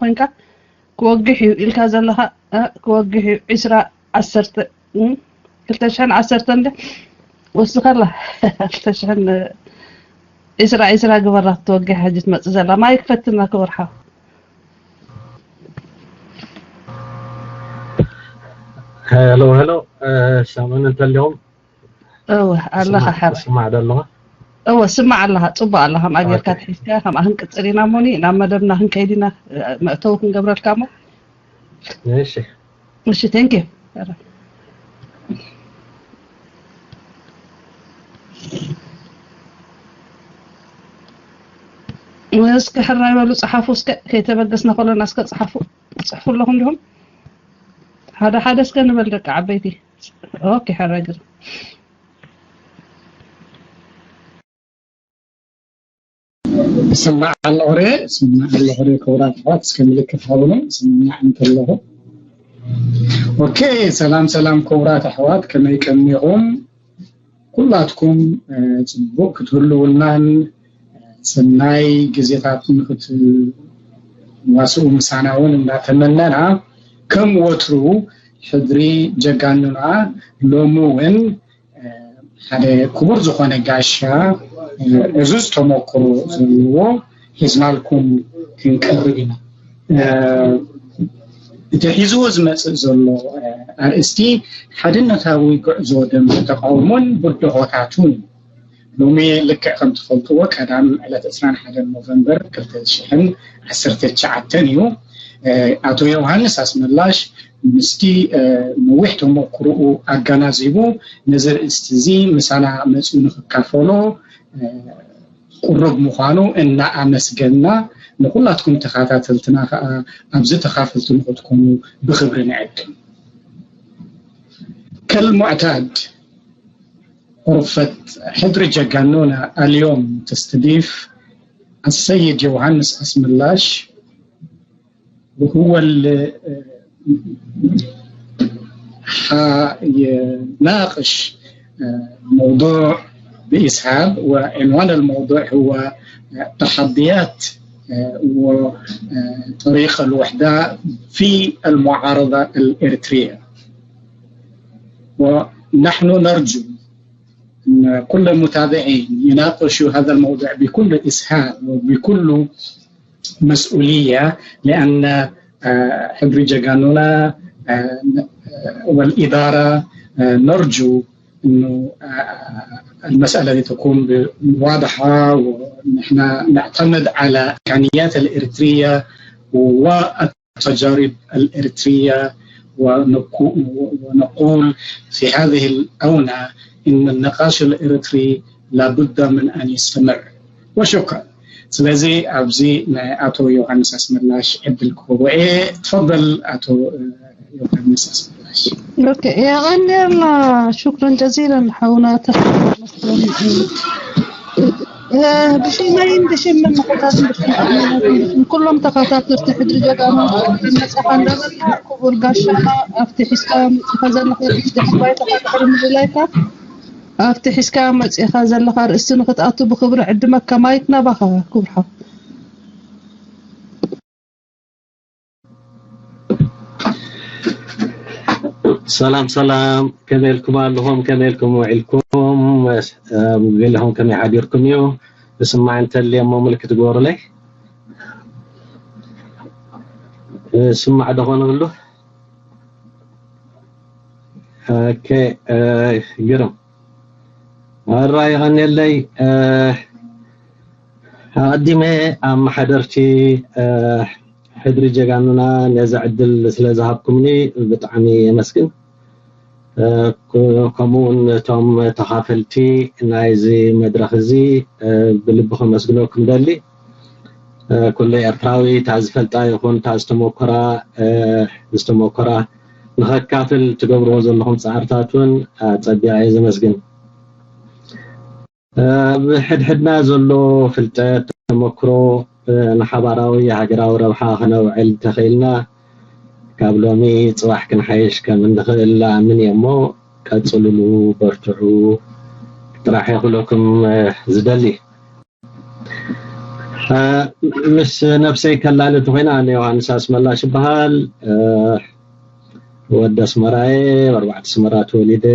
ኮይንካ ክወግሕ እዩ ኢልካ ዘለኻ፣ እ፣ ክወግሕ እዩ። ዒስራ ዓሰርተ፣ እ፣ ክልተ ሽሕን ዓሰርተ እንደ ወስኸላ። ክልተ ሽሕን ዒስራ ዒስራ ግበራ ክትወግሕ ሕጂ ትመጽእ ዘላ። ማይክ ፈትና ክብርሓ። ሄሎ ሄሎ። ሰሙን እንተልዮም እወ ኣለኻ ሓራይ። ስማዕ ደለኻ? እወ ስማዕ ኣለኻ፣ ጽቡቕ ኣለኻ። ከምኣ ጌርካ ትሒዝካ ከምኣ ክንቅጽል ኢና። እሞኒ ናብ መደብና ክንከይድ ኢና። መእተዊ ክንገብረልካ እሞ። እሺ። እሺ፣ thank you። እስከ ሕራይ በሉ፣ ጸሓፉ እስከ፣ ከይተበገስና ከለና እስከ ጸሓፉ። ትጽሕፉ ኣለኹም ዲኹም? ሓደ ሓደ እስከ ንበል ደቂ ዓበይቲ። ኦኬ፣ ሕራይ ግርም። ይስማዕ ኣሎ ሬ፣ ይስማዕ ኣሎ ሬ። ክቡራት ኣሕዋት፣ እስከ ምልክት ሃቡኒ፣ ይስማዕ እንተለኹ። ኦኬ፣ ሰላም ሰላም ክቡራት ኣሕዋት፣ ከመይ ቀኒኹም? ኩላትኩም፣ እ፣ ጽቡቕ ክትህልውልናን፣ እ፣ ሰናይ ግዜታት ንክትዋስኡ ምሳና እውን እንዳተመነና፣ ከም ወትሩ ሕድሪ ጀጋኑና ሎሚ እውን ሓደ ክቡር ዝኾነ ጋሻ፣ ዕዙዝ ተመክሮ ዘለዎ ሒዝናልኩም ክንቀርብ ኢና። እቲ ሒዝዎ ዝመጽእ ዘሎ ኣርእስቲ ሓድነታዊ ጉዕዞ ደንበ ተቃውሞን ብድሆታቱን። ሎሚ ልክዕ ከም ትፈልጥዎ ቀዳም ዕለት ዕስራን ሓደን ኖቨምበር ክልተ ሽሕን ዓሰርተ ትሽዓተን እዩ። ኣቶ ዮሃንስ ኣስመላሽ ምስቲ ነዊሕ ተመክሮኡ ኣገናዚቡ ነዚ ኣርእስቲ እዚ ምሳና መጺኡ ንክካፈሎ ቅሩብ ምዃኑ እናኣመስገንና፣ ንኩላትኩም ተኸታተልትና ከኣ ኣብዚ ተኻፈልቲ ንክትኮኑ ብኽብሪ ንዕድም። كالمعتاد، غرفة حضري جاكانونا اليوم تستضيف السيد يوهانس أسملاش، وهو اللي حيناقش موضوع بإسهاب، وعنوان الموضوع هو تحديات وطريق الوحدة في المعارضة الإريترية. ونحن نرجو أن كل المتابعين يناقشوا هذا الموضوع بكل إسهاب وبكل مسؤولية، لأن، آه، حضري جاكانونا، آه، والإدارة، آه، نرجو أنه، آه، المسألة دي تكون ب-، واضحة، ونحن نعتمد على إمكانيات الإريترية والتجارب الإريترية، ونقو-، ونقول في هذه الآونة إن النقاش الإريتري لابد من أن يستمر. وشكرا. ስለዚ ኣብዚ ናይ ኣቶ ዮሃንስ ኣስመላሽ ዕድል ክህቦ እየ። ትፈደል ኣቶ ዮሃንስ ኣስመላሽ። ኦኬ፣ የቐንየልና። ሹክረን ጀዚለን ሓውና ተኸ-፣ እ፣ ብሽመይን ብሽም ምምሕዳርን ብሽም ኣባላትን ብሽም ኩሎም ተኸታተልቲ ሕድሪ ጀጋኑ መጽሓ እንዳበልና ክቡር ጋሻና ኣብቲ ሒዝካ መጽኻ ዘለኻ ርእስቲ ሕባይ ተኸታተል ምልላይካ ኣብቲ ሒዝካ መጽኻ ዘለኻ ርእስቲ ንክትኣቱ ብኽብሪ ዕድመካ ማይክ ናባኻ ክቡር ሓው። ሰላም ሰላም፣ ከመይ ኢልኩም ኣለኹም? ከመይ ኢልኩም ውዒልኩም? ገለኹም ከመይ ሓዲርኩም እዩ? ዝስማዕ እንተልየ እሞ ምልክት ግበሩለይ። ዝስማዕ ዶ ኾነ ብሉ? ኦኬ፣ እ፣ ግርም። ኣራ የቐንየለይ። እ፣ ኣቐዲመ ኣመሓደርቲ፣ እ፣ ሕድሪ ጀጋኑና ነዚ ዕድል ስለ ዝሃብኩምኒ ብጣዕሚ የመስግን። እ፣ ክ-፣ ከምኡ እውን ነቶም ተኻፈልቲ ናይዚ መድረኽ እዚ፣ እ፣ ብልቢ ከመስግነኩም ደሊ። እ፣ ኩሉ ኤርትራዊ እታ ዝፈልጣ ይኹን እታ ዝተመኮራ፣ እ፣ ዝተመኮራ ንኸካፍል ትገብርዎ ዘለኹም ጻዕርታት እውን ኣጸቢቐ እየ ዘመስግን። እ፣ ኣብ ሕድሕድና ዘሎ ፍልጠት፣ ተመክሮ፣ እ፣ ንሓባራዊ ሃገራዊ ረብሓ ከነውዕል እንተኽኢልና፣ ካብ ሎሚ ጽባሕ ክንሓይሽ ከም እንኽእል እኣምን እየ እሞ፣ ቀጽሉሉ፣ በርትዑ ጥራሕ እየ ክብለኩም፣ እ፣ ዝደሊ። ምስ ነብሰይ ከላሊ እንተኾይና፣ ኣነ ዮሃንስ ኣስመላሽ ይበሃል። ወዲ ኣስመራየ፣ ኣብ ኣርባዕተ ኣስመራ ተወሊደ፣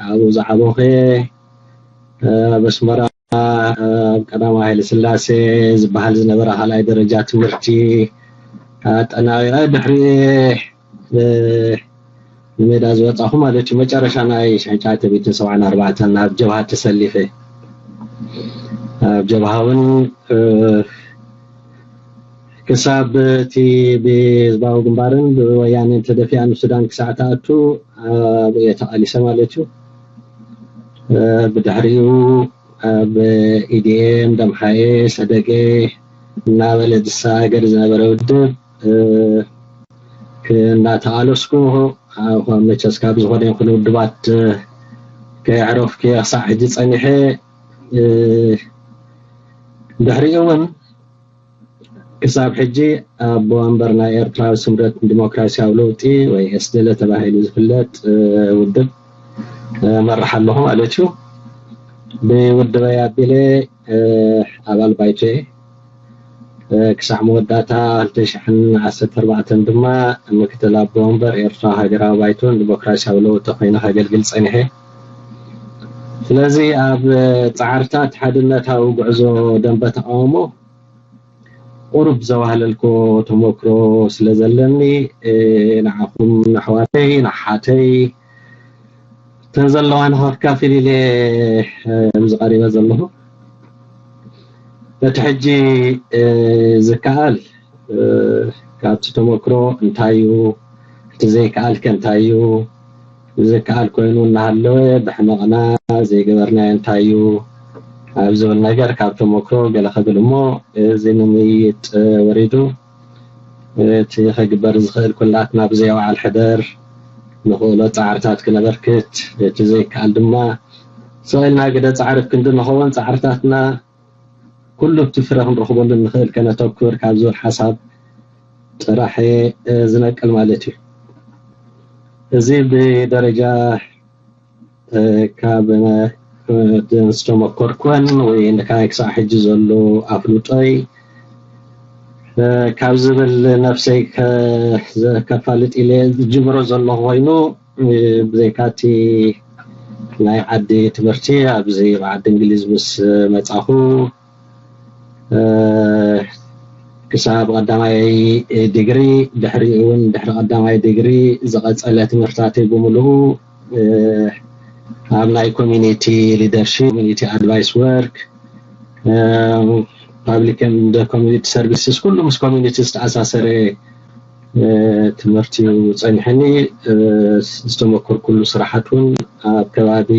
ኣብኡ ዝዓበኹ። ኣብ ኣስመራ ኣብ ቀዳማዊ ሃይለ ስላሴ ዝበሃል ዝነበረ ካልኣይ ደረጃ ትምህርቲ ኣጠናቂቐ፣ ድሕሪ ንሜዳ ዝወፃኹ ማለት እዩ። መጨረሻ ናይ ሽሕን ትሽዓተ ሚእትን ሰብዓን ኣርባዕተን ናብ ጀብሃ ተሰሊፈ። ኣብ ጀብሃ እውን ክሳብ እቲ ብህዝባዊ ግንባርን ብወያኔን ተደፊኣ ንሱዳን ክሳዕ ትኣቱ ኣብኡ እየ ተቓሊሰ ማለት እዩ። ብድሕሪኡ ኣብ ኢዲኤም፣ ደምሓኤ፣ ሰደገ እናበለ ዝሰጋገር ዝነበረ ውድብ እናተቓለስኩ፣ መቸስ ካብ ዝኾነ ይኹን ውድባት ከየዕረፍኩ ክሳዕ ሕጂ ጸኒሐ። ድሕሪኡ እውን ክሳብ ሕጂ ኣቦ ወንበር ናይ ኤርትራዊ ስምረት ንዲሞክራሲያዊ ለውጢ ወይ ኤስደለ ተባሂሉ ዝፍለጥ ውድብ መራሕ ኣለኹ ማለት እዩ። ብውድበይ ኣቢለ ኣባል ባይቶ እየ። ክሳዕ መወዳእታ ክልተ ሽሕን ዓሰርተ ኣርባዕተን ድማ ምክትል ኣቦ ወንበር ኤርትራ ሃገራዊ ባይቶን ዲሞክራሲያዊ ለውጢ ኮይነ ከገልግል ጸኒሐ። ስለዚ ኣብ ጻዕርታት ሓድነታዊ ጉዕዞ ደንበ ተቃውሞ ቁሩብ ዘዋህለልኮ ተመክሮ ስለ ዘለኒ ንዓኹም ንኣሕዋተይ ንሓተይ እተን ዘለዋ ንኸካፍል ኢለ ኣብዚ ቀሪበ ዘለኹ። እቲ ሕጂ ዝከኣል ካብቲ ተመክሮ እንታይ እዩ፣ እቲ ዘይከኣል ከ እንታይ እዩ፣ ዝከኣል ኮይኑ እናሃለወ ብሕመቕና ዘይገበርናዮ እንታይ እዩ ኣብ ዝብል ነገር ካብ ተመክሮ ገለ ክብል እሞ እዚ ንምይይጥ ወሪዱ እቲ ክግበር ዝኽእል ኩላትና ብዘይ ኣውዓል ሕደር ንኽእሎ ጻዕርታት ክነበርክት፣ እቲ ዘይከኣል ድማ ስቕ ኢልና ግደ ጻዕሪ ክንዲ ንኸውን ጻዕርታትና ኩሉ ኣብቲ ፍረ ክንረኽበሉ ንኽእል ከነተኩር ካብ ዝብል ሓሳብ ጥራሕ ዝነቅል ማለት እዩ። እዚ ብደረጃ ካብ ዝተመኮርኩወን ወይ ንካይ ክሳዕ ሕጂ ዘሎ ኣፍልጦይ ካብ ዝብል ነፍሰይ ከፋልጥ ኢለ ዝጅምሮ ዘለኹ ኮይኑ ብዘይካቲ ናይ ዓዲ ትምህርቲ ኣብዚ ዓዲ እንግሊዝ ምስ መጻኹ ክሳብ ቀዳማይ ዲግሪ ድሕሪኡ እውን ድሕሪ ቀዳማይ ዲግሪ ዝቐጸለ ትምህርታተይ ብምሉኡ ኣብ ናይ ኮሚኒቲ ሊደርሺፕ፣ ኮሚኒቲ ኣድቫይስ ወርክ፣ ፓብሊክ ኤንድ ኮሚኒቲ ሰርቪስስ ኩሉ ምስ ኮሚኒቲ ዝተኣሳሰረ ትምህርቲ እዩ ጸኒሐኒ። ዝተመኮርኩሉ ስራሓት እውን ኣብ ከባቢ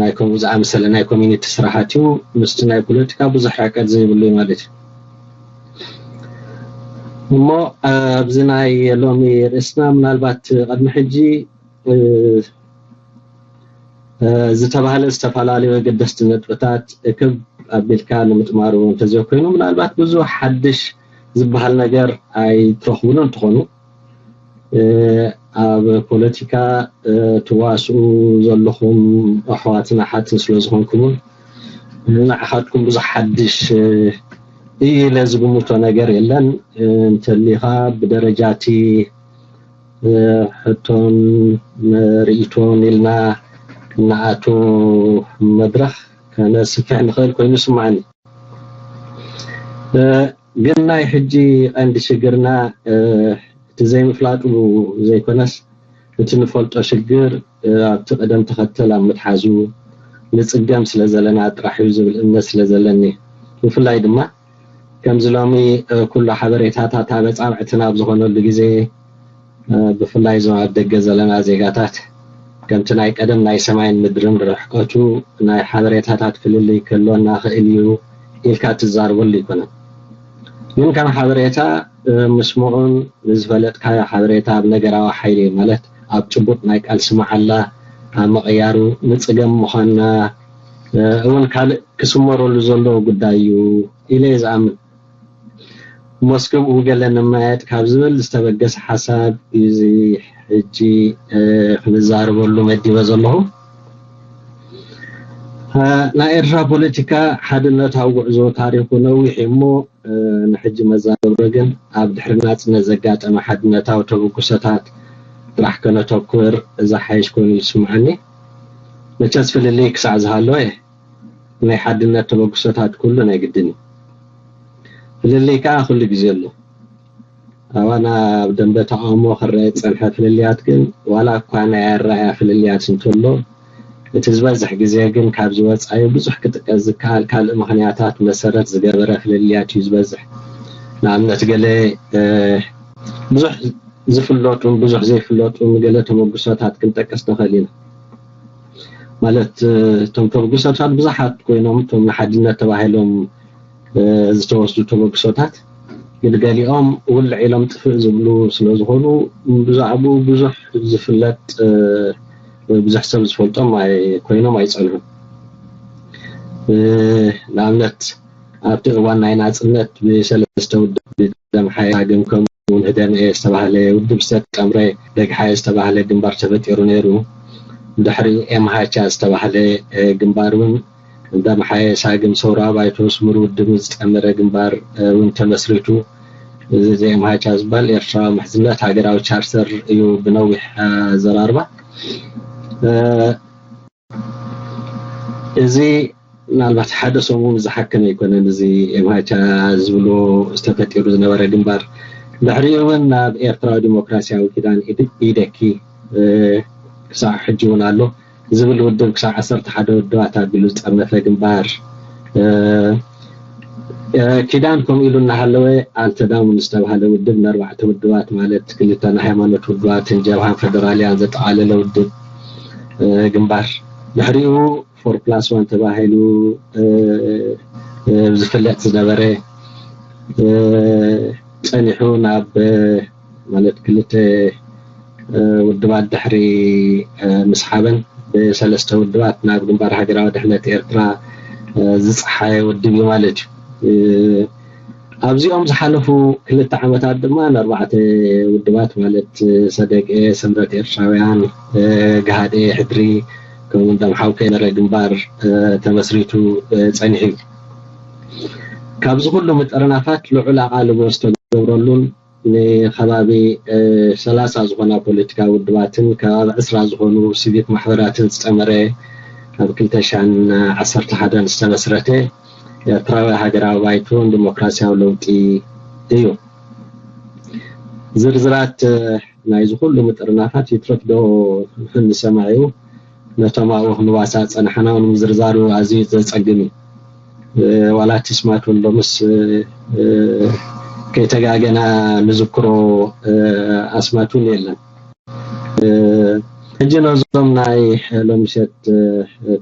ናይ ከምኡ ዝኣመሰለ ናይ ኮሚኒቲ ስራሓት እዩ። ምስቲ ናይ ፖለቲካ ብዙሕ ርሕቀት ዘይብሉ እዩ ማለት እዩ። እሞ ኣብዚ ናይ ሎሚ ርእስና ምናልባት ቅድሚ ሕጂ ዝተባህለ ዝተፈላለዩ ኣገደስቲ ነጥብታት ክብ ኣቢልካ ንምጥማሩ እንተዘይኮይኑ ምናልባት ብዙሕ ሓድሽ ዝበሃል ነገር ኣይትረኽቡሉን ትኾኑ። ኣብ ፖለቲካ ትዋስኡ ዘለኹም ኣሕዋትን ኣሓትን ስለ ዝኾንኩምን ንዓኻትኩም ብዙሕ ሓድሽ እዩ ኢለ ዝግምቶ ነገር የለን። እንተሊኻ ብደረጃ እቲ ሕቶን ርእይቶን ኢልና ንኣቱ መድረኽ ከነስፍሕ ንኽእል ኮይኑ ይስምዓኒ። ግን ናይ ሕጂ ቀንዲ ሽግርና እቲ ዘይምፍላጡ ዘይኮነስ እቲ ንፈልጦ ሽግር ኣብቲ ቅደም ተኸተል ኣብ ምትሓዙ ንጽገም ስለ ዘለና ጥራሕ እዩ ዝብል እምነት ስለ ዘለኒ፣ ብፍላይ ድማ ከምዚ ሎሚ ኩሉ ሓበሬታታት ኣብ ኣጻብዕትና ኣብ ዝኾነሉ ግዜ ብፍላይ እዞም ኣብ ደገ ዘለና ዜጋታት ከምቲ ናይ ቀደም ናይ ሰማይን ምድርን ርሕቀቱ ናይ ሓበሬታታት ፍልልይ ክህልወና ክእል እዩ ኢልካ ትዛረበሉ ኣይኮነን። ግን ከም ሓበሬታ ምስምዑን ንዝፈለጥካዮ ሓበሬታ ኣብ ነገራዊ ሓይሊ ማለት ኣብ ጭቡጥ ናይ ቃልሲ መዓላ ኣብ ምቕያሩ ንጽገም ምዃንና እውን ካልእ ክስመረሉ ዘለዎ ጉዳይ እዩ ኢለ እየ ዝኣምን። እሞስ ከምኡ ገለ ንመያየጥ ካብ ዝብል ዝተበገሰ ሓሳብ እዩ እዚ ሕጂ ክንዛረበሉ መዲበ ዘለኹ። ናይ ኤርትራ ፖለቲካ ሓድነታዊ ጉዕዞ ታሪኹ ነዊሕ እዩ እሞ፣ ንሕጂ መዛረብሮ ግን ኣብ ድሕሪ ናጽነት ዘጋጠመ ሓድነታዊ ተበግሶታት ጥራሕ ከነተኩር ዝሓይሽ ኮይኑ ይስምዓኒ። መቸስ ፍልልይ ክሳዕ ዝሃለወ ናይ ሓድነት ተበግሶታት ኩሉ ናይ ግድን እዩ። ፍልልይ ከኣ ኩሉ ግዜ ኣሎ። ኣባና ኣብ ደንበ ተቃውሞ ክረአ ዝጸንሐ ፍልልያት ግን ዋላ እኳ ናይ ኣረኣያ ፍልልያት እንተሎ፣ እቲ ዝበዝሕ ግዜ ግን ካብዚ ወጻኢ ብዙሕ ክጥቀስ ዝከኣል ካልእ ምኽንያታት መሰረት ዝገበረ ፍልልያት እዩ ዝበዝሕ። ንኣብነት ገለ ብዙሕ ዝፍለጡን ብዙሕ ዘይፍለጡን ገለ ተበግሶታት ክንጠቅስ ንኽእል ኢና። ማለት እቶም ተበግሶታት ብዙሓት ኮይኖም እቶም ንሓድነት ተባሂሎም ዝተወስዱ ተበግሶታት ግን ገሊኦም ውልዕ ኢሎም ጥፍእ ዝብሉ ስለ ዝኾኑ ብዛዕባኡ ብዙሕ ዝፍለጥ ወይ ብዙሕ ሰብ ዝፈልጦም ኮይኖም ኣይጸንሑን። ንኣብነት ኣብቲ እዋን ናይ ናጽነት ብሰለስተ ውድብ ደምሓየ ሳግም ከምኡ እውን ህደምኤ ዝተባህለ ውድብ ዝተጠምረ ደግሓየ ዝተባህለ ግንባር ተፈጢሩ ነይሩ። ድሕሪኡ ኤምሃቻ ዝተባህለ ግንባር እውን ደምሓየ ሳግም ሰውራ ባይቶ ስሙር ውድብ ዝጠመረ ግንባር እውን ተመስሪቱ። እዚ ኤምሃቻ ዝበሃል ኤርትራዊ ምሕዝነት ሃገራዊ ቻርተር እዩ ብነዊሕ ኣዘራርባ። እዚ ምናልባት ሓደ ሰሙን ዝሓከመ ኣይኮነን። እዚ ኤምሃቻ ዝብሎ ዝተፈጢሩ ዝነበረ ግንባር ድሕሪኡ እውን ናብ ኤርትራዊ ዲሞክራሲያዊ ኪዳን ኢደኪ ክሳዕ ሕጂ እውን ኣሎ ዝብል ውድብ ክሳዕ ዓሰርተ ሓደ ውድባት ኣቢሉ ዝጠርነፈ ግንባር ኪዳን ከምኡ ኢሉ እናሃለወ ኣልተዳሙን ዝተባሃለ ውድብ ንኣርባዕተ ውድባት ማለት ክልተ ናይ ሃይማኖት ውድባትን ጀብሃን ፈደራልያን ዘጠቓለለ ውድብ ግንባር ድሕሪኡ ፎር ፕላስ ዋን ተባሂሉ ዝፍለጥ ዝነበረ ጸኒሑ ናብ ማለት ክልተ ውድባት ድሕሪ ምስሓበን ብሰለስተ ውድባት ናብ ግንባር ሃገራዊ ድሕነት ኤርትራ ዝፀሓየ ውድብ እዩ ማለት እዩ። ኣብዚኦም ዝሓለፉ ክልተ ዓመታት ድማ ንኣርባዕተ ውድባት ማለት ሰደግኤ፣ ስምረት ኤርትራውያን፣ ግሃድኤ፣ ሕድሪ ከምኡ ደምሓው ከይነበረ ግንባር ተመስሪቱ ጸኒሑ እዩ። ካብዚ ኩሉ ምጥርናፋት ልዑል ኣቓልቦ ዝተገብረሉን ንከባቢ ሰላሳ ዝኾና ፖለቲካዊ ውድባትን ከባቢ ዕስራ ዝኾኑ ሲቪክ ማሕበራትን ዝጠመረ ኣብ ክልተ ሽሕን ዓሰርተ ሓደን ዝተመስረተ ኤርትራዊ ሃገራዊ ባይቶን ዲሞክራሲያዊ ለውጢ እዩ። ዝርዝራት ናይዚ ኩሉ ምጥርናፋት ይትረፍ ዶ ንሰማዒ እዩ። ነቶም ኣብኡ ክንዋሳእ ዝጸናሕና እውን ምዝርዛሩ ኣዝዩ ዘጸግም እዩ። ዋላ እቲ ስማት እውን ሎምስ ከይተጋገና ንዝክሮ ኣስማት እውን የለን። ሕጂ ነዞም ናይ ሎምሸት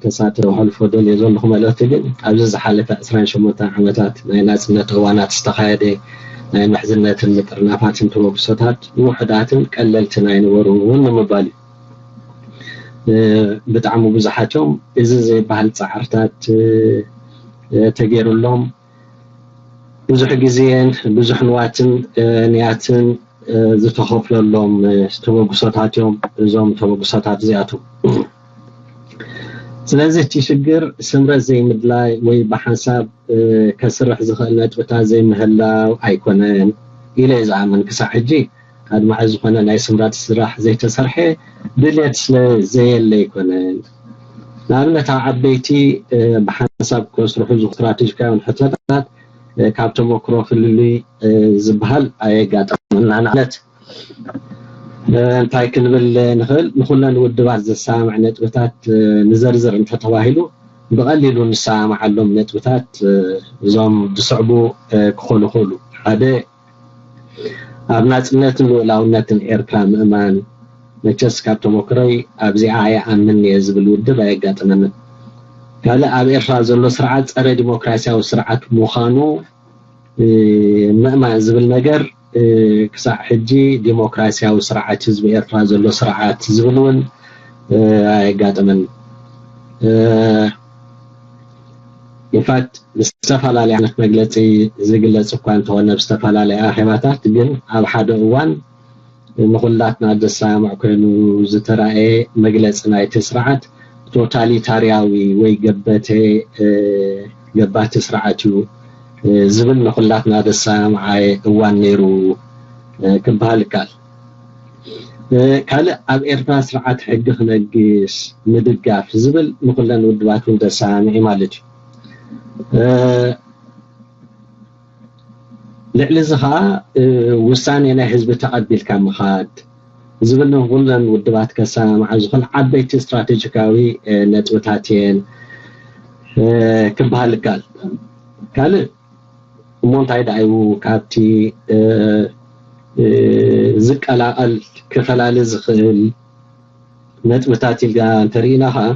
ተሳተፍቲ ከሕልፎ ደልየ ዘለኹ መልእኽቲ ግን ኣብዚ ዝሓለፈ ዕስራን ሸሞንተን ዓመታት ናይ ናጽነት እዋናት ዝተኻየደ ናይ ምሕዝነትን ምጥርናፋትን ተበግሶታት ውሑዳትን ቀለልትን ኣይነበሩን እውን ንምባል እዩ። ብጣዕሚ ብዙሓት እዮም። እዚ ዘይበሃል ጻዕርታት ተገይሩሎም ብዙሕ ግዜን ብዙሕ ንዋትን ንያትን ዝተኸፍለሎም ተበግሶታት እዮም እዞም ተበግሶታት እዚኣቶም። ስለዚ እቲ ሽግር ስምረት ዘይምድላይ ወይ ብሓንሳብ ከስርሕ ዝኽእል ነጥብታት ዘይምህላው ኣይኮነን ኢለ እየ ዝኣምን። ክሳዕ ሕጂ ኣድማዒ ዝኾነ ናይ ስምረት ስራሕ ዘይተሰርሐ ድልየት ስለ ዘየለ ኣይኮነን። ንኣብነት ኣብ ዓበይቲ ብሓንሳብ ከስርሑ ዝኽእሉ ስትራቴጂካውያን ሕቶታት ካብ ተመክሮ ፍልልይ ዝበሃል ኣየጋጠመና። ንኣብነት እንታይ ክንብል ንኽእል? ንኹለን ውድባት ዘሰማምዕ ነጥብታት ንዘርዝር እንተተባሂሉ ብቐሊሉ ንሰማምዓሎም ነጥብታት እዞም ዝስዕቡ ክኾኑ ይኽእሉ። ሓደ ኣብ ናጽነትን ልኡላውነትን ኤርትራ ምእማን። መቸስ ካብ ተመክሮይ ኣብዚኣ ኣይኣምን እየ ዝብል ውድብ ኣየጋጥመንን። ካልእ ኣብ ኤርትራ ዘሎ ስርዓት ጸረ ዲሞክራሲያዊ ስርዓት ምዃኑ ምእማን ዝብል ነገር ክሳዕ ሕጂ ዲሞክራሲያዊ ስርዓት ህዝቢ ኤርትራ ዘሎ ስርዓት ዝብል እውን ኣየጋጠመን። ኢንፋክት ብዝተፈላለየ ዓይነት መግለፂ ዝግለፅ እኳ እንተኾነ ብዝተፈላለየ ኣኼባታት ግን ኣብ ሓደ እዋን ንኹላትና ዘሰማምዕ ኮይኑ ዝተራእየ መግለፂ ናይቲ ስርዓት ቶታሊታርያዊ ወይ ገበተ ገባቲ ስርዓት እዩ ዝብል ንኩላትና ዘሰማምዓየ እዋን ነይሩ ክበሃል ይከኣል። ካልእ ኣብ ኤርትራ ስርዓት ሕጊ ክነግስ ምድጋፍ ዝብል ንኩለን ውድባት እውን ዘሰማምዕ ማለት እዩ። ልዕሊ እዚ ከዓ ውሳኔ ናይ ህዝቢ ተቐቢልካ ምኻድ ዝብል ንኩለን ውድባት ከሰማምዓ ዝኽእል ዓበይቲ ስትራቴጂካዊ ነጥብታት እየን ክበሃል ይከኣል። ካልእ እሞ እንታይ ደኣ እዩ ካብቲ ዝቀላቐል ክፈላለ ዝኽእል ነጥብታት ኢልካ እንተርኢና ከዓ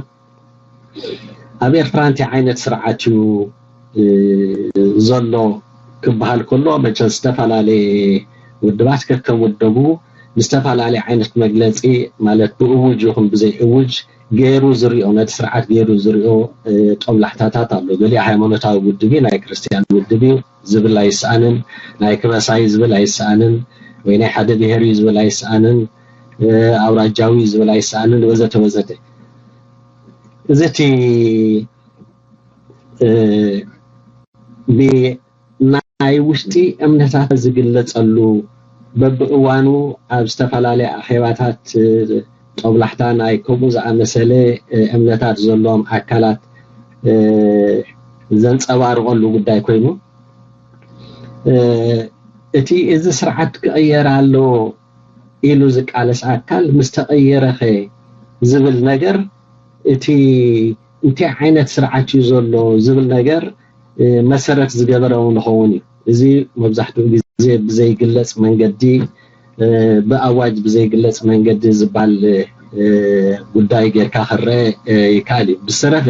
ኣብ ኤርትራ እንታይ ዓይነት ስርዓት እዩ ዘሎ ክበሃል ከሎ መቸ ዝተፈላለየ ውድባት ከከም ውድቡ ብዝተፈላለየ ዓይነት መግለፂ ማለት ብእውጅ ይኹን ብዘይ እውጅ ገይሩ ዝሪኦ ነቲ ስርዓት ገይሩ ዝሪኦ ጦብላሕታታት ኣሎ። ገሊኡ ሃይማኖታዊ ውድብ እዩ፣ ናይ ክርስትያን ውድብ እዩ ዝብል ኣይሰኣንን፣ ናይ ክበሳይ ዝብል ኣይሰኣንን፣ ወይ ናይ ሓደ ብሄር እዩ ዝብል ኣይሰኣንን፣ ኣውራጃዊ ዝብል ኣይሰኣንን ወዘተ ወዘተ። እዚ እቲ ብናይ ውሽጢ እምነታት ዝግለጸሉ በብእዋኑ ኣብ ዝተፈላለየ ኣኼባታት ጦብላሕታ ናይ ከምኡ ዝኣመሰለ እምነታት ዘለዎም ኣካላት ዘንጸባርቐሉ ጉዳይ ኮይኑ እቲ እዚ ስርዓት ክቕየር ኣለዎ ኢሉ ዝቃለስ ኣካል ምስ ተቐየረኸ ዝብል ነገር እቲ እንታይ ዓይነት ስርዓት እዩ ዘሎ ዝብል ነገር መሰረት ዝገበረ እውን ይኸውን እዩ። እዚ መብዛሕትኡ ግዜ ብዘይግለፅ መንገዲ ብኣዋጅ ብዘይግለፅ መንገዲ ዝበሃል ጉዳይ ጌርካ ክረአ ይከኣል እዩ። ብዝተረፈ